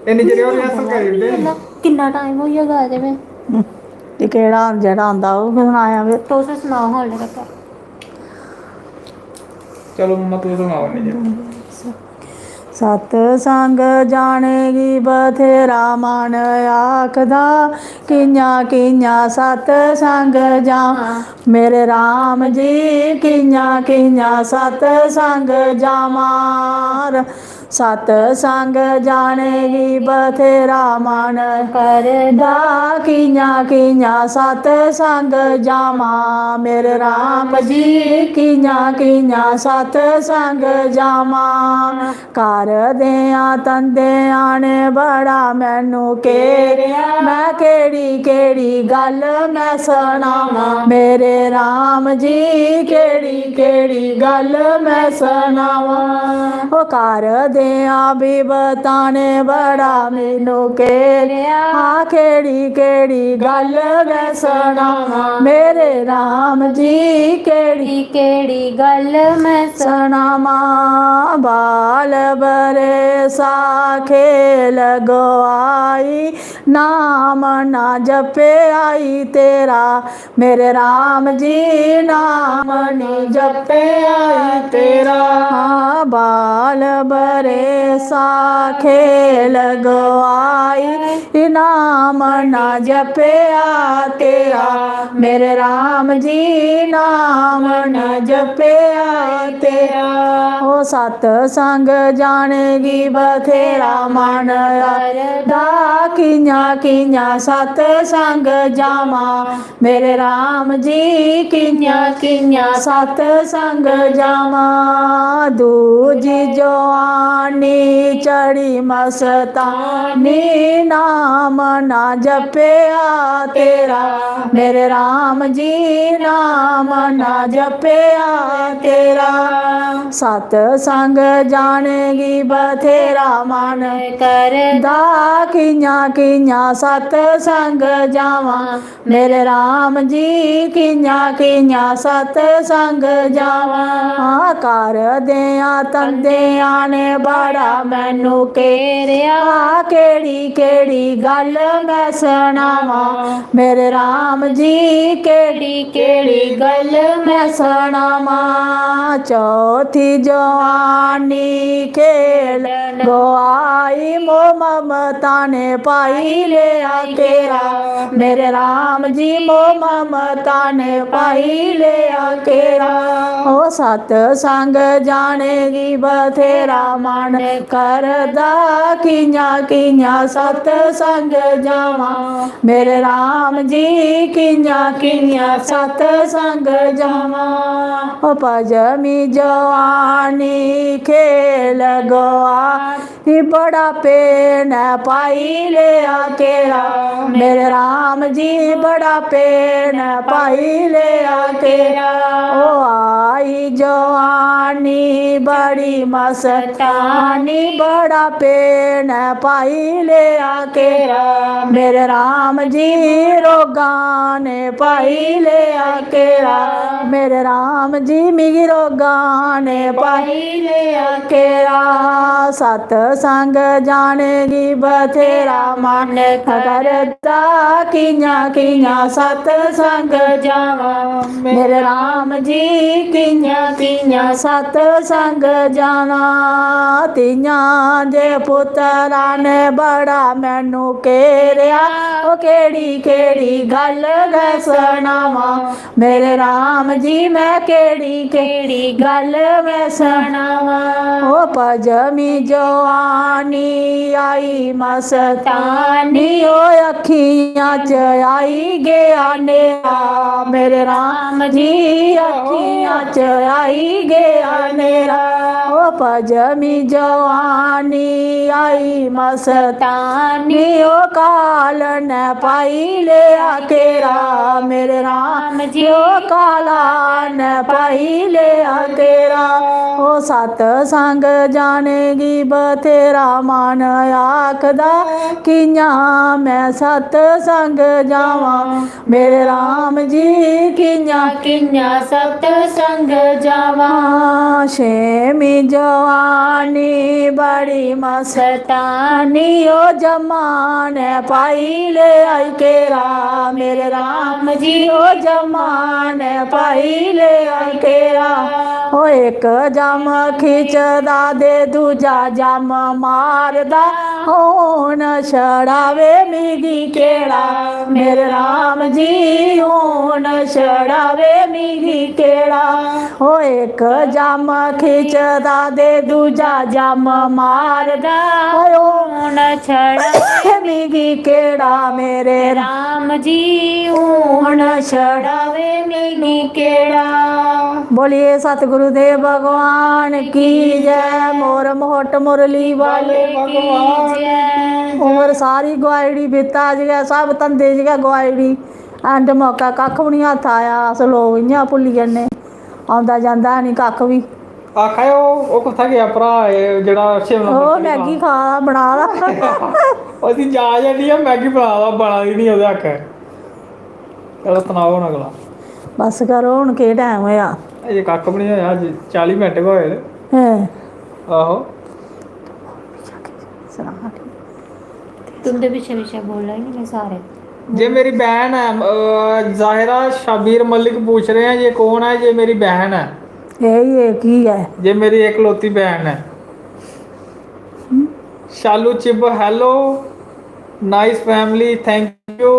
इन्नी चिर होर rehearsal करी ओड़दे। किन्ना time होई गेआ गाए दे में। हम्म। ते केह्ड़ा जेह्ड़ा आंदा ओह् सनाया फिर। तुस सनाओ हां हल्ले तक। चलो मम्मा, तुस सनाओ इन्नी चिर। सतसंग जाने गी बथेरा मन आखदा, कि'यां कि'यां सतसंग जां मेरे राम जी, कि'यां कि'यां सतसंग जावां। सतसंग जाने गी बथेरा मन करदा, कि'यां कि'यां सतसंग जावां, मेरे राम जी, कि'यां कि'यां सतसंग जावां। घर देआं तंदेआं ने बड़ा मैनू घेरेआ, मैं केह्ड़ी केह्ड़ी गल्ल मैं सनावां, मेरे राम जी, केह्ड़ी केह्ड़ी गल्ल मैं सनावां। ओ घर देआं बिपता ने बड़ा मैनू घेरेआ, केह्ड़ी केह्ड़ी गल्ल मैं सनावां, मेरे राम जी, केह्ड़ी केह्ड़ी गल्ल मैं सनावां। बाल बरेसा खेल गवाई, नाम ना जपे आई तेरा, मेरे राम जी, नाम नी जपे आई तेरा। हाँ, बाल बरेसा खेल गवाई, नाम ना जपे आ तेरा, मेरे राम जी, नाम ना जपे आ तेरा। ओ सतसंग जाने गी बथेरा मन करदा, कि'यां कि'यां सतसंग जावां, मेरे राम जी, कि'यां कि'यां सतसंग जावां। दूजी जवानी चढ़ी मस्तानी, नाम ना जपे आ तेरा, मेरे राम जी, नाम ना जपे आ तेरा। सतसंग जाने गी बथेरा मन करदा, कि'यां कि'यां सतसंग जावां, मेरे राम जी, कि'यां कि'यां सतसंग जावां। घर देआं तंदेआं ने बड़ा मैनू घेरेआ, केह्ड़ी केह्ड़ी गल्ल मैं सनावां, मेरे राम जी, केह्ड़ी केह्ड़ी गल्ल मैं सनावां। चौथी जवानी खेल गवाई, मोह ममता ने पाई लेआ घेरा, मेरे राम जी, मोह ममता ने पाई लेआ घेरा। ओ सतसंग जाने गी बथेरा मन करदा, कि'यां कि'यां सतसंग जावां, मेरे राम जी, कि'यां कि'यां सतसंग जावां। ओ पजमी जवानी खेल गवा, बड़ा पेन पाई लेआ घेरा, मेरे राम जी, बड़ा पेन पाई लेआ घेरा। ओ आई जवानी बड़ी मस्तानी, बड़ा पेन पाई लेआ घेरा, मेरे राम जी, रोगां ने पाई लेआ घेरा, मेरे राम जी, मिगी रोगां ने पाई लेआ घेरा। सतसंग जाने गी बथेरा मन करदा, कि'यां कि'यां सतसंग जावां, मेरे राम जी, कि'यां कि'यां सतसंग जाना। तियां जे पुत्तरा ने बड़ा मैनू घेरेआ, ओ केह्ड़ी केह्ड़ी गल्ल गै सनावां, मेरे राम जी, मैं केह्ड़ी केह्ड़ी गल्ल मैं सनावां। ओ पजमी जवानी आई मस्तानी, ओ अक्खियां च आई गेआ नेरा, मेरे राम जी, अक्खियां च आई गेआ नेरा। ओ पजमी जवानी आई मस्तानी, ओ काल ने पाई लेआ घेरा, मेरे राम जी, ओ काला ने पाई लेआ घेरा। ओ सतसंग जाने गी बथेरा मन आखदा, कि'यां मैं सतसंग जावां, मेरे राम जी, कि'यां कि'यां सतसंग जावां। छेमीं जवानी बड़ी मस्तानी, ओ जम्मा ने पाई ले आई केरा, मेरे राम जी ओ जम्मा ने पाई ले आई केरा। ओ इक जम्म खिचदा ते दूजा जम्म मारदा, हून छड़ावे मिगी केड़ा, मेरे राम जी हून छड़ावे मिगी केड़ा। ओ इक जम्म खिचदा ते दूजा जम्म मारदा, हून छड़ावे मिगी केड़ा, मेरे राम जी हून छड़ावे मिगी केड़ा। बोलिए सतगुरु देव भगवान की जय। मोर मोहट मुरली वाले की जय। उम्र सारी गुआई ओड़ी, बित्ता च गै, सब धंधे च गै गुआई ओड़ी। एंड मौकै कक्ख बी निं हत्थ आया, अस लोक इ'यां भुल्ली जन्ने, औंदा जंदा है निं कक्ख बी। आखा दे ओह्, ओह् कुत्थै गेआ भ्राऽ, एह् जेह्ड़ा शिमला ओह् मर्च मैगी आह्ला? खा दा, बना दा। ओह्दी जाच है निं ऐ, मैगी बना दा, बना दी निं ओह्दे हक्कै। चलो, सनाओ हून अगला। बस करो, हून केह् टैम होएआ? अजें कक्ख बी निं होएआ, अज्ज चाली मिंट गै होए न। हैं। आहो। सना। तुं'दे पिच्छे पिच्छे बोला ही निं में सारे। ये मेरी बहन है, अ, जाहिरा शाबीर मलिक पूछ रहे हैं, ये कौन है? ये मेरी बहन है। यही एक ही है। ये मेरी एकलौती बहन है। शालू Chib, hello, nice family, thank you।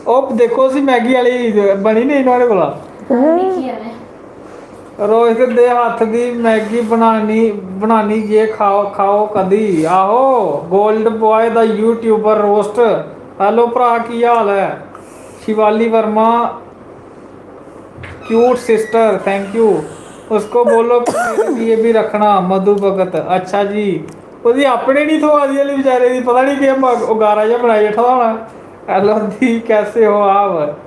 ओह् देखो सी मैगी आह्ली बनी नेईं नुहाड़े कोला। रोहित दे हत्थ दी मैगी बनानी, बनानी जे खाओ, खाओ कदी। आहो, गोल्ड बॉय दा यूट्यूबर रोस्ट। Hello भ्राऽ, की हाल ऐ? Shivali Verma, cute sister, thank you। उसको बोलो कि मेरे लिए भी रखना मधु भगत। अच्छा जी, ओह्दी अपने निं थ्होआ दी हल्ली बेचारे दी, पता निं केह् मग-, ओह् गारा जेहा बनाई बैठा दा होना। Hello दी, कैसे हो आप?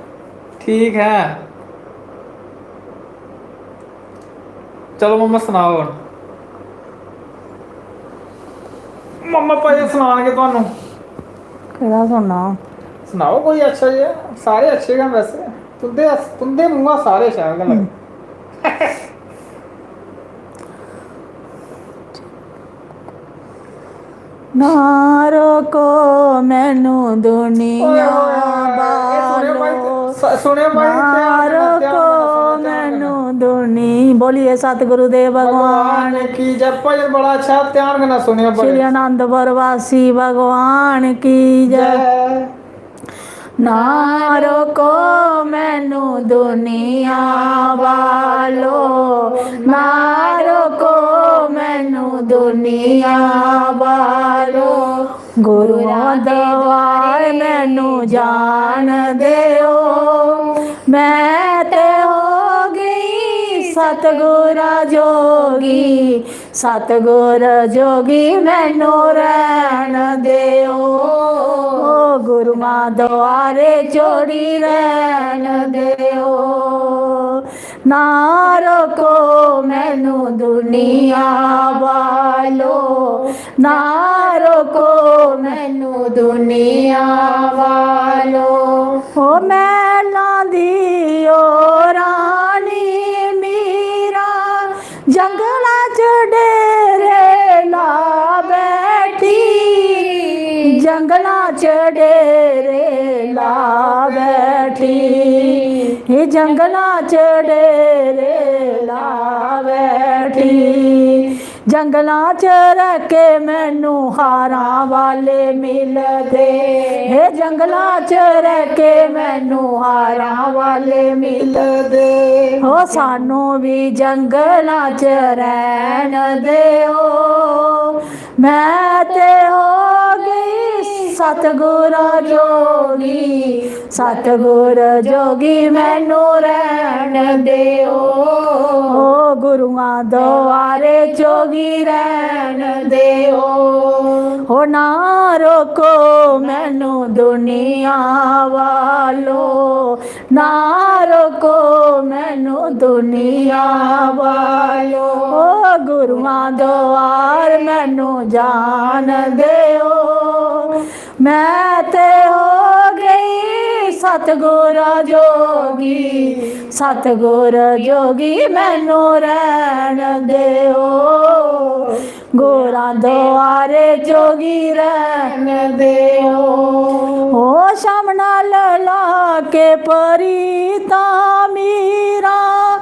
ठीक है। चलो मम्मा, सनाओ हून। मम्मा भाई सनान के तुहानू। केह्ड़ा सुनना? सनाओ कोई अच्छा जेहा, सारे अच्छे गै न वैसे। तुंदे, तुंदे मुंहा सारे शैल गै लगदे। ना रोको मैनू दुनिया ओए, ओए, ओए, ओए, एह् सुनेओ भाई, बालो। स-, सुनेओ भाई, ना ध्यान कन्नै, रोको ध्यान कन्नै, ध्यान कन्नै। मैनू दुनी-, बोलिए सतगुरु देव भगवान भगवान की जय। भजन बड़ा अच्छा, ध्यान कन्नै सुनेओ भजन। श्री आनंद प्रवासी भगवान की जय। जय। ना रोको मैनू दुनिया वालो, ना रोको मैनू दुनिया वालो। गुरुआं दे द्वार मैनू जान देओ, मैं ते हो गई सतगुरा जोगी। सतगुर जोगी मैनू रहन देओ, ओ गुरुआं द्वारे जोड़ी रहन देओ। ना रोको मैनू दुनिया वालो, ना रोको मैनू दुनिया वालो। ओ मैलां दी ओ रानी मीरा, जंगलां च डेरे ला बैठी, जंगलां च डेरे ला बैठी, हे जंगलां च डेरे ला बैठी। जंगलां च रह के मैनू हारां वाले मिलदे, हे जंगलां च रह के मैनू हारां वाले मिलदे। हो सानू भी जंगलां च रहन देओ, मैं ते हो गई सतगुरा जोगी। सतगुर जोगी मैनू रहन देओ, ओ गुरुआं द्वारे जोगी रहन देओ। ओ ना रोको मैनू दुनिया वालो, ना रोको मैनू दुनिया वालो। ओ गुरुआं द्वार मैनू जान देओ, मैं ते हो गई सतगुरा जोगी, सतगुर जोगी मैनू रहन देओ। गुरां दुआरे जोगी रहन देओ। ओ शमना लला के परी तां मीरा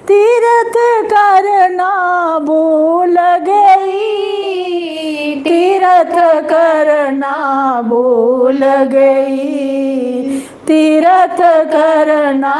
तीरथ करना भूल गई, तीरथ करना भूल गई, तीरथ करना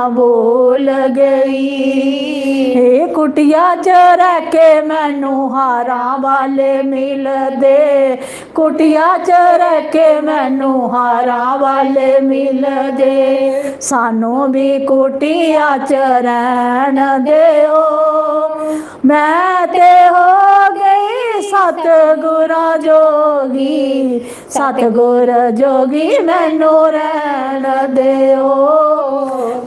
भूल गई। हे कुटिया च रह के मैनू हारां वाले मिलदे, कुटिया च रह के मैनू हारां वाले मिलदे, सानू भी कुटिया च रहन देओ। मैं ते हो गई सतगुरां जोगी, सतगुर जोगी मैनू रहन देओ।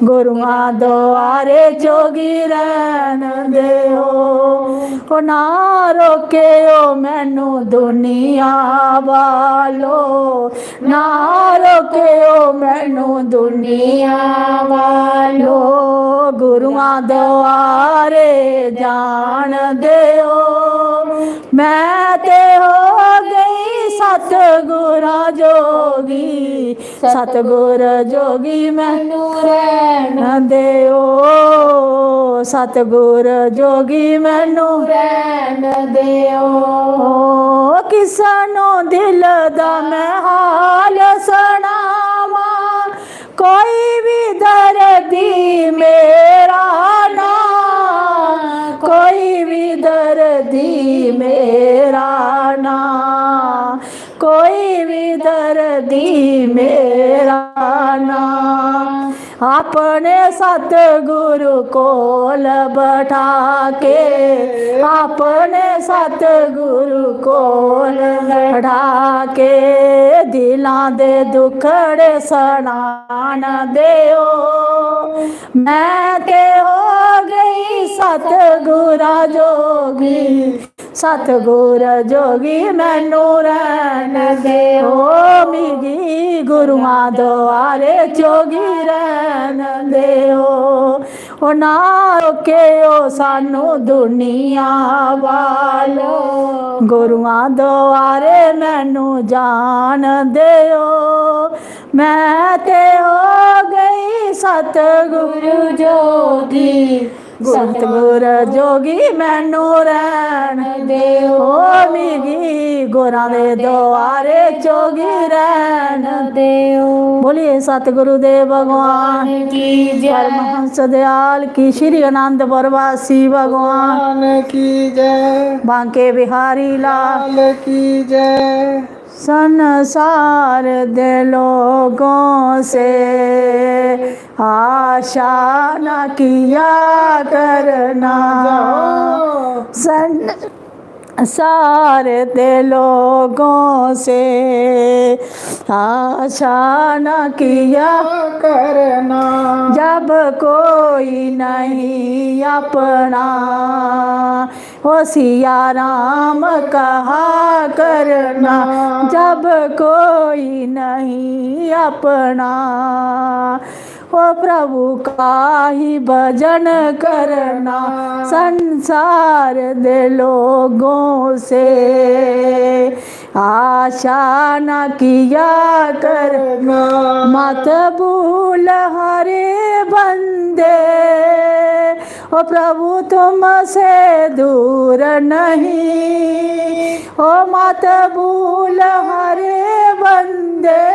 गुरुआं दुआरे जोगी रहन देओ। ओ ना रोकेओ मैनू दुनिया वालो, ना रोकेओ मैनू दुनिया वालो। गुरुआं दुआरे जान देओ। मैं ते हो गई सतगुरां जोगी, सतगुर जोगी मैनू रहन देओ। सतगुर जोगी मैनू रहन देओ। ओ किसनू दिल दा मैं हाल सनावां, कोई भी दर्दी मेरा ना, कोई भी दर्दी मेरा ना, कोई भी दर्दी मेरा ना। अपने सतगुरु कोल बैठा के, अपने सतगुरु कोल बैठा के, दिलां दे दुखड़े सनान देओ। मैं ते हो गई सतगुरां जोगी, सतगुर जोगी मैनू रहन देओ। मिगी गुरुआं दुआरे जोगी रहन देओ। ओ ना रोकेओ सानू दुनिया वालो, गुरुआं दुआरे मैनू जान देओ। मैं ते हो गई सतगुरु जोगी, सतगुर जोगी मैनू रहन देओ। मिगी गुरां दे दुआरे जोगी रहन देओ। बोलिए सतगुरु देव भगवान की जय। परमहंस दयाल की, श्री आनंदपुर वासी भगवान भगवान की जय। बांके बिहारी लाल लाल की जय। संसार दे लोगों से आशा न किया करना। जाओ। संसार दे लोगों से आशा न किया करना। जब कोई नहीं अपना, ओ सिया राम कहा करना। जब कोई नहीं अपना, ओ प्रभु का ही भजन करना। संसार दे लोगों से आशा न किया करना। मत भूल हरे बंदे, ओ प्रभु तुमसे दूर नहीं। ओ मत भूल हरे बंदे,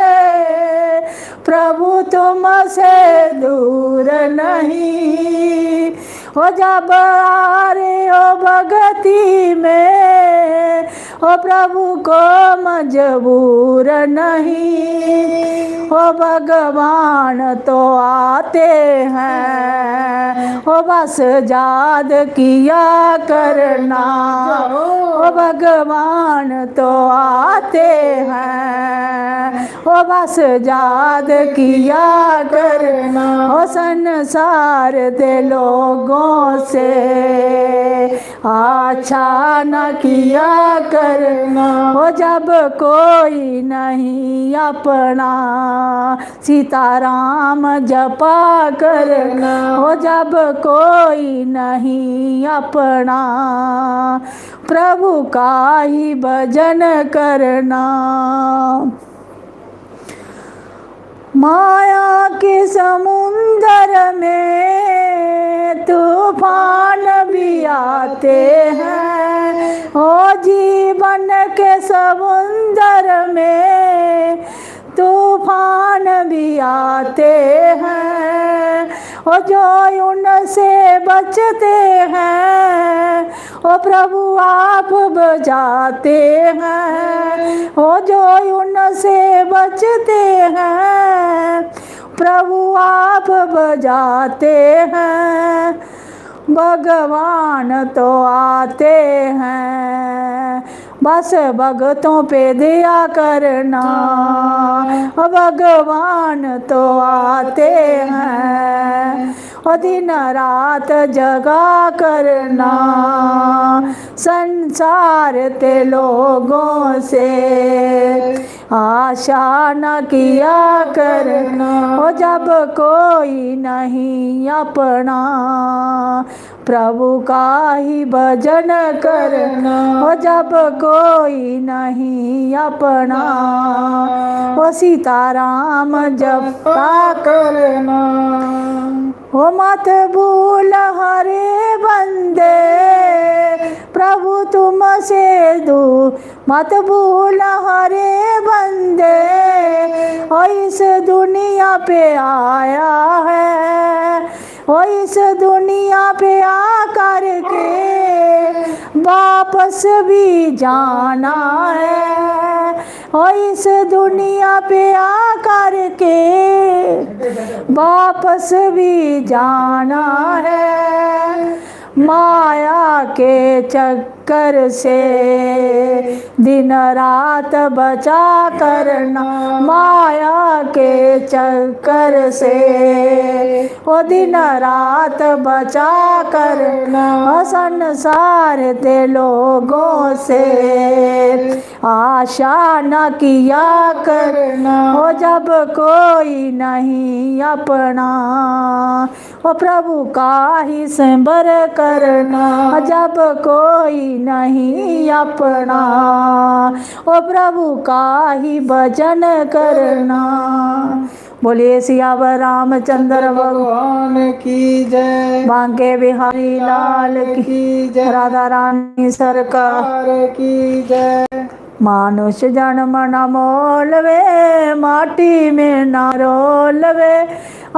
प्रभु तुमसे दूर नहीं। ओ जब आ रहे हो भगती में, ओ प्रभु को मजबूर नहीं। ओ भगवान तो आते हैं, ओ बस याद किया करना। ओ भगवान तो आते हैं, ओ बस याद किया करना, ओ संसार दे लोगों से आशा न किया करना। ओ जब कोई नहीं अपना, सीताराम जपा करना। ओ जब कोई नहीं अपना, प्रभु का ही भजन करना। माया के समुंदर में तूफान भी आते हैं, ओ जीवन के समुंदर में तूफान भी आते हैं, ओ जो उनसे बचते हैं, ओ प्रभु आप बचाते हैं, ओ जो उनसे बचते हैं, प्रभु आप बचाते हैं। भगवान तो आते हैं, बस भगतों पे दया करना। भगवान तो आते हैं, ओ दिन रात जगा करना। संसार के लोगों से आशा न किया करना, ओ जब कोई नहीं अपना, प्रभु का ही भजन करना। ओ जब कोई नहीं अपना, ओ सीताराम जपा करना। ओ मत भूल हरे बंदे, प्रभु तुमसे दूर मत भूल हरे बंदे, ओ इस दुनिया पे आया है, ओ इस दुनिया पे आ करके वापस भी जाना है, ओ इस दुनिया पे आ करके वापस भी जाना है। माया के चक्कर से दिन रात बचा करना, माया के चक्कर से ओ दिन रात बचा करना। संसार के लोगों से आशा न किया करना, ओ जब कोई नहीं अपना, ओ प्रभु का ही स्मरण करना, जब कोई नहीं अपना, ओ प्रभु का ही भजन करना। बोलिए सियावर रामचंद्र भगवान की जय। बांके बिहारी लाल की जय। राधा रानी सरकार की जय। मानुष जन्म न मोल वे, माटी में ना रोल वे।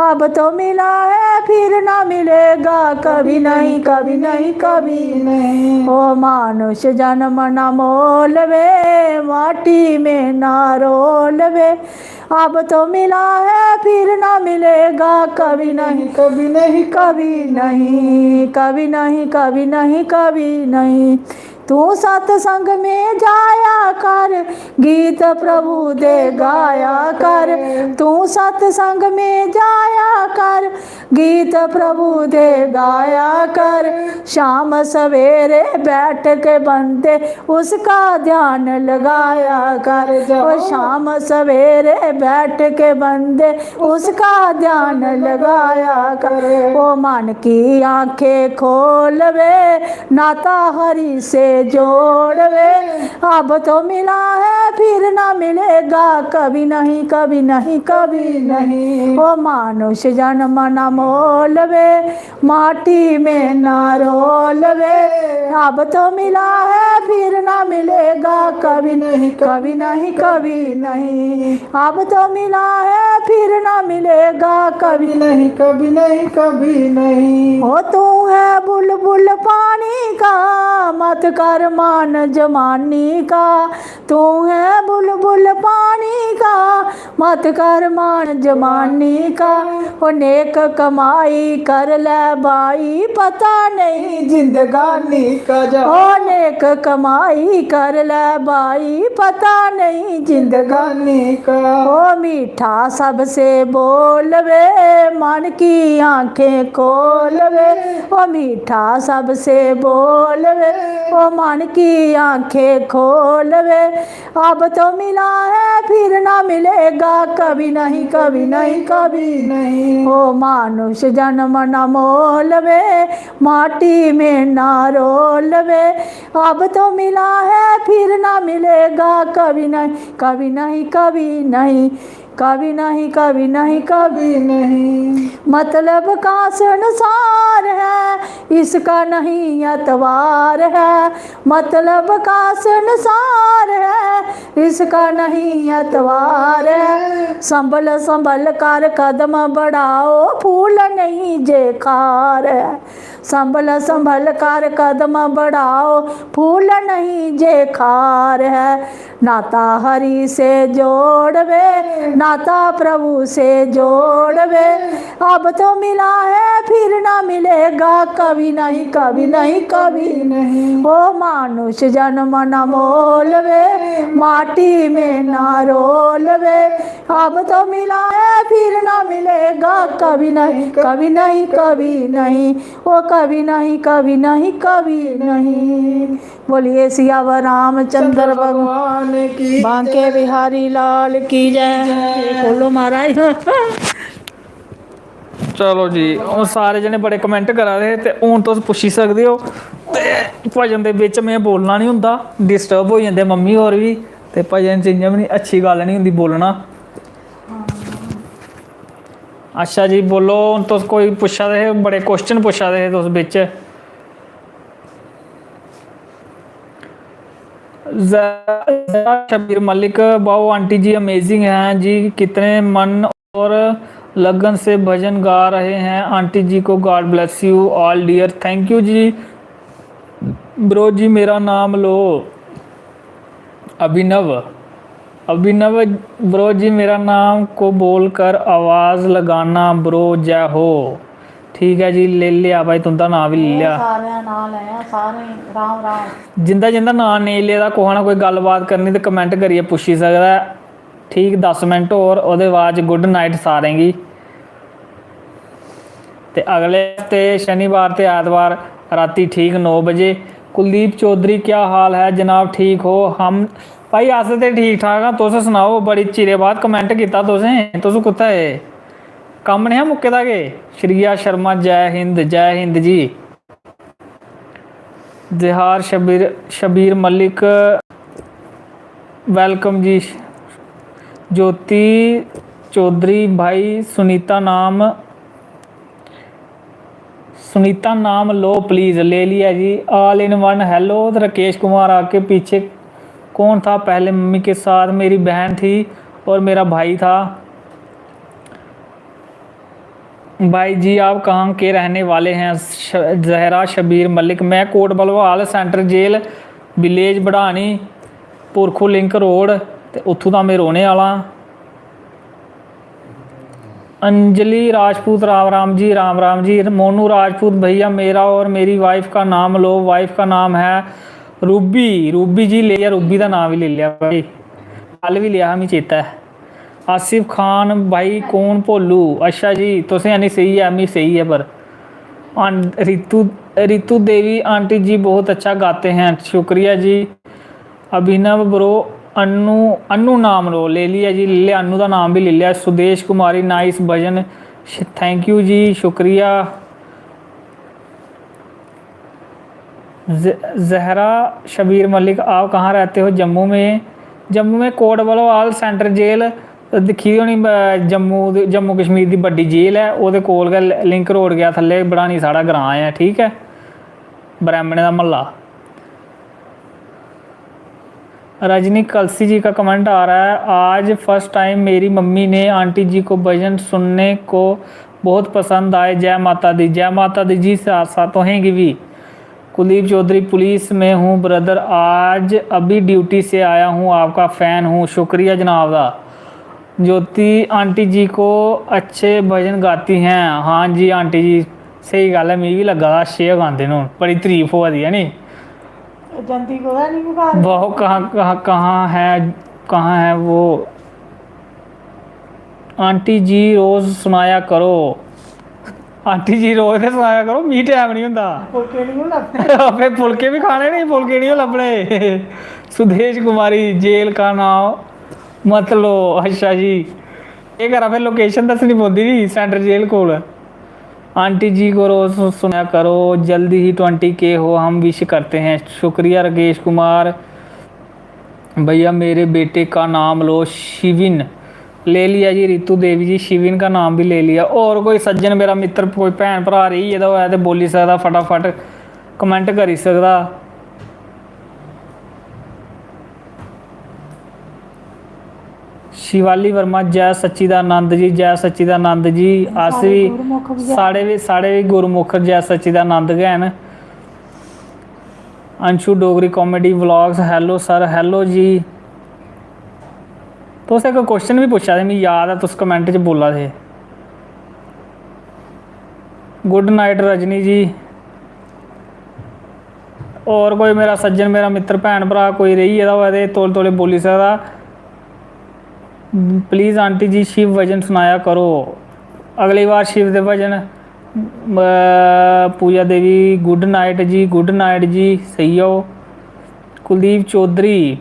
अब तो मिला है, फिर ना मिलेगा, कभी नहीं, कभी नहीं, कभी नहीं। ओ मानुष जन्म न मोल वे, माटी में ना रोल वे। अब तो मिला है, फिर ना मिलेगा, कभी नहीं, कभी नहीं, कभी नहीं, कभी नहीं, कभी नहीं, कभी नहीं। तू सत्संग में जाया कर, गीत प्रभु दे गाया कर। तू सत्संग में जाया कर, गीत प्रभु दे गाया कर। शाम सवेरे बैठ के बंदे उसका ध्यान लगाया कर। ओ शाम सवेरे बैठ के बंदे उसका ध्यान लगाया कर। ओ मन की आंखें खोल वे, नाता हरि से जोड़ वे। अब तो मिला है, फिर ना मिलेगा, कभी नहीं, कभी नहीं, कभी नहीं। ओ मानुष जन्म न मोल वे, माटी में ना रोल वे। अब तो मिला है, फिर ना मिलेगा, कभी नहीं, कभी नहीं, कभी नहीं। अब तो मिला है, फिर ना मिलेगा, कभी नहीं, कभी नहीं, कभी नहीं। ओ तू है बुलबुल पानी का, मत कर मान जमानी का। तू है बुलबुल पानी का, मत कर मान जमानी का, ओ नेक कमाई कर ले बाई, पता नहीं जिंदगानी का जा। ओ नेक कमाई कर ले बाई, पता नहीं जिंदगानी का। ओ मीठा सबसे बोल वे, मन की आंखें खोल वे। ओ मीठा सबसे बोल वे, ओ मन की आंखें खोल वे। अब तो मिला है फिर ना मिलेगा, कभी नहीं, कभी नहीं, कभी नहीं। ओ मानुष जन्म न मोल वे, माटी में ना रोल वे। अब तो मिला है फिर ना मिलेगा, कभी नहीं, कभी नहीं, कभी नहीं। कभी नहीं, कभी नहीं, कभी नहीं। मतलब का संसार है, इसका नहीं एतबार है। मतलब का संसार है, इसका नहीं एतबार है। संभल संभल कर कदम बढ़ाओ, फूल नहीं जे खार है। संभल संभल कर कदम बढ़ाओ, फूल नहीं जे खार है। नाता हरि से जोड़ वे, नाता प्रभु से जोड़ वे। अब तो मिला है फिर ना मिलेगा, कभी नहीं, कभी नहीं, कभी नहीं। ओ मानुष जन्म न मोल वे, माटी में ना रोल वे। अब तो मिला है फिर ना मिलेगा, कभी नहीं, कभी नहीं, कभी नहीं। ओ कभी नहीं, कभी नहीं, कभी नहीं। बोलिए सियावर रामचंद्र भगवान की, बांके बिहारी लाल की जय। खोलो महाराज। चलो जी, हून सारे जने बड़े कमेंट करा दे हे ते हून तुस पुच्छी सकदे ओ। ते भजन दे बिच में बोलना निं होंदा, डिस्टर्ब होई जंदे मम्मी होर बी, ते भजन च इ'यां बी निं, अच्छी गल्ल निं होंदी बोलना। अच्छा जी, बोलो, हून तुस कोई पुच्छा दे हे, बड़े क्वेश्चन पुच्छा दे हे तुस बिच। जरा शबीर मलिक, वाओ आंटी जी, अमेजिंग हैं जी, कितने मन और लगन से भजन गा रहे हैं आंटी जी को, God bless you all dear। Thank you जी। ब्रो जी, मेरा नाम लो। अभिनव, अभिनव, ब्रो जी, मेरा नाम को बोलकर आवाज लगाना ब्रो, जय हो। ठीक ऐ जी, लेई लेआ भाई, तुं'दा नांऽ बी लेई लेआ। सारें दा नांऽ लैआ, सारें गी राम राम। जिं'दा जिं'दा नांऽ नेईं लेदा, कुसै ने कोई गल्ल बात करनी ते कमैंट करियै पुच्छी सकदा ऐ। ठीक दस मिंट होर, ओह्दे बाद च गुड नाइट सारें गी। ते अगले हफ्ते शनिवार ते ऐतवार रातीं ठीक नौ बजे। कुलदीप चौधरी, क्या हाल है जनाब, ठीक हो? हम, भाई, अस ते ठीक ठाक आं, तुस सनाओ, बड़ी चिरे बाद कमैंट कीता तुसें, तुस कुत्थै हे? कम्म नेहा मुक्के दा के? श्रेया शर्मा, जय हिंद, जय हिंद जी। जहार शबीर, शबीर मलिक, welcome जी। ज्योति चौधरी, भाई सुनीता नाम, सुनीता नाम लो please, ले लिया जी। All in one, hello। Rakesh Kumar, आपके पीछे कौन था पहले मम्मी के साथ? मेरी बहन थी और मेरा भाई था। भाई जी, आप कहाँ के रहने वाले हैं? श-, जहरा शबीर मलिक, मैं Kot Bhalwal, central jail, village Badhani, Purkhu link road, ते उत्थूं दा में रौह्ने आह्ला आं। अंजलि राजपूत, राम राम जी, राम राम जी। मोनू राजपूत, भैया, मेरा और मेरी वाइफ का नाम लो। वाइफ का नाम है रूबी। रूबी जी, लेई लेआ, रूबी दा नांऽ बी लेई लेआ भाई, कल बी लेआ हा, मिगी चेता ऐ। आसिफ खान, भाई कौन भोलू? अच्छा जी, तुसें आनी सेही ऐ, मी सेही ऐ, पर आं-, रितु, रितु देवी आंटी जी बहुत अच्छा गाते हैं, शुक्रिया जी। अभिनव ब्रो, अन्नू, अन्नू नाम लो, ले लिया जी, ले लिया, अन्नू दा नाम भी ले लिया। सुदेश कुमारी, नाइस भजन, श-, थैंक यू जी, शुक्रिया। ज-, जहरा शबीर मलिक, आप कहाँ रहते हो? जम्मू में। जम्मू में कोट भलवाल सेंट्रल जेल, दिक्खी दी होनी, ब-, जम्मू दी, जम्मू कश्मीर दी बड्डी जेल ऐ, ओह्दे कोल गै ल-, लिंक रोड गेआ थल्ले, बढ़ानी साढ़ा ग्रांऽ ऐ, ठीक ऐ, ब्राह्मणें दा म्हल्ला। रजनी कलसी जी का कमेंट आ रहा है, आज फर्स्ट टाइम मेरी मम्मी ने आंटी जी को भजन सुनने को बहुत पसंद आए। जय माता दी, जय माता दी जी, साथ साथ तुसें गी बी। कुलदीप चौधरी, पुलिस में हूँ ब्रदर, आज अभी ड्यूटी से आया हूँ, आपका फैन हूँ। शुक्रिया जनाब दा। ज्योति आंटी जी को अच्छे भजन गाती हैं। हाँ जी आंटी जी, स्हेई गल्ल ऐ, मिगी बी लग्गा दा अच्छे गै गांदे न, हून बड़ी तरीफ होआ दी ऐ नी। जंदी कुतै निं घर। बहु कहाँ कहाँ कहाँ है, कहाँ है वो? आंटी जी रोज सुनाया करो। आंटी जी रोज ते सुनाया करो, मिगी टैम निं होंदा। फुलके निं लभदे। आपे फुलके बी खाने, नहीं फुलके निं लभने। सुदेश कुमारी, जेल का नाम मत लो। अच्छा जी, केह् करां, फिर लोकेशन दस्सनी पौंदी नी, सेंट्रल जेल कोल। आंटी जी को रोज सुनाया करो, जल्दी ही ट्वेंटी के हो, हम विश करते हैं। शुक्रिया राकेश कुमार। भैया, मेरे बेटे का नाम लो शिविन। ले लिया जी रितु देवी जी, शिविन का नाम भी ले लिया। और कोई सज्जन, मेरा मित्र, कोई भैन भ्राऽ रेही गेदा होऐ ते बोली सकदा, फटाफट कमेंट करी सकदा। शिवाली वर्मा, जय सच्चिदानंद जी, जय सच्चिदानंद जी। अस साढ़े बी गुरुमुख बी हैन। साढ़े बी साढ़े बी गुरुमुख जय सच्चिदानंद गै न। Anshu Dogri comedy vlogs, hello sir, hello जी। तुस इक क्वेश्चन बी पुच्छा दे, मिगी याद ऐ, तुस कमेंट च बोला दे हे। गुड नाइट रजनी जी। होर कोई मेरा सज्जन, मेरा मित्तर, भैन भ्राऽ कोई रेही गेदा होऐ ते तौले तौले बोली सकदा। प्लीज आंटी जी, शिव भजन सुनाया करो। अगली बार शिव दे भजन। अ, पूजा देवी, गुड नाइट जी, गुड नाइट जी, सेई जाओ। कुलदीप चौधरी,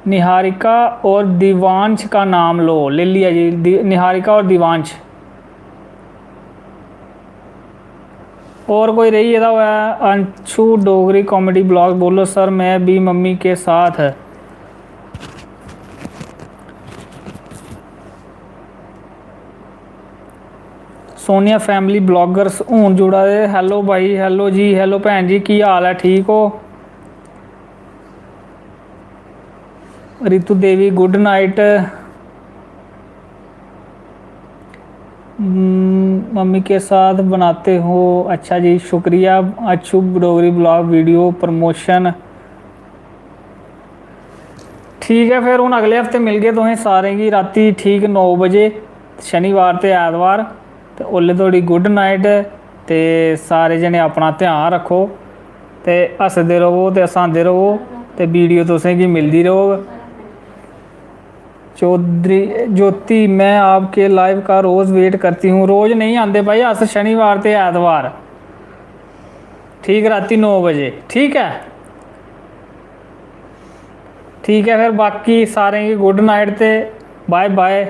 निहारिका और दिवांश का नाम लो। ले लिया जी, दि-, निहारिका और दिवांश। और कोई रेही गेदा होऐ, अंशु डोगरी comedy vlog, बोलो सर, मैं भी मम्मी के साथ। सोनिया family vloggers हून जुड़ा दे। Hello भाई, hello जी, hello भैन जी, की हाल ऐ, ठीक हो? रितु देवी, गुड नाइट। हम्म, मम्मी के साथ बनाते हो। अच्छा जी, शुक्रिया। अच्छू डोगरी vlog video promotion। ठीक ऐ, फिर हून अगले हफ्ते मिलगे तुसें सारें गी रातीं ठीक नौ बजे, शनिवार ते ऐतवार। ते ओल्ले धोड़ी गुड नाइट। ते सारे जने अपना ध्यान रक्खो ते हसदे रवो ते हसांदे रवो ते वीडियो तुसें गी मिलदी रौह्ग। चौधरी ज्योति, मैं आपके लाइव का रोज वेट करती हूँ। रोज नहीं आंदे भाई अस, शनिवार ते ऐतवार ठीक राती नौ बजे, ठीक ऐ? ठीक ऐ, फिर बाकी सारें गी गुड नाइट ते बाय बाय।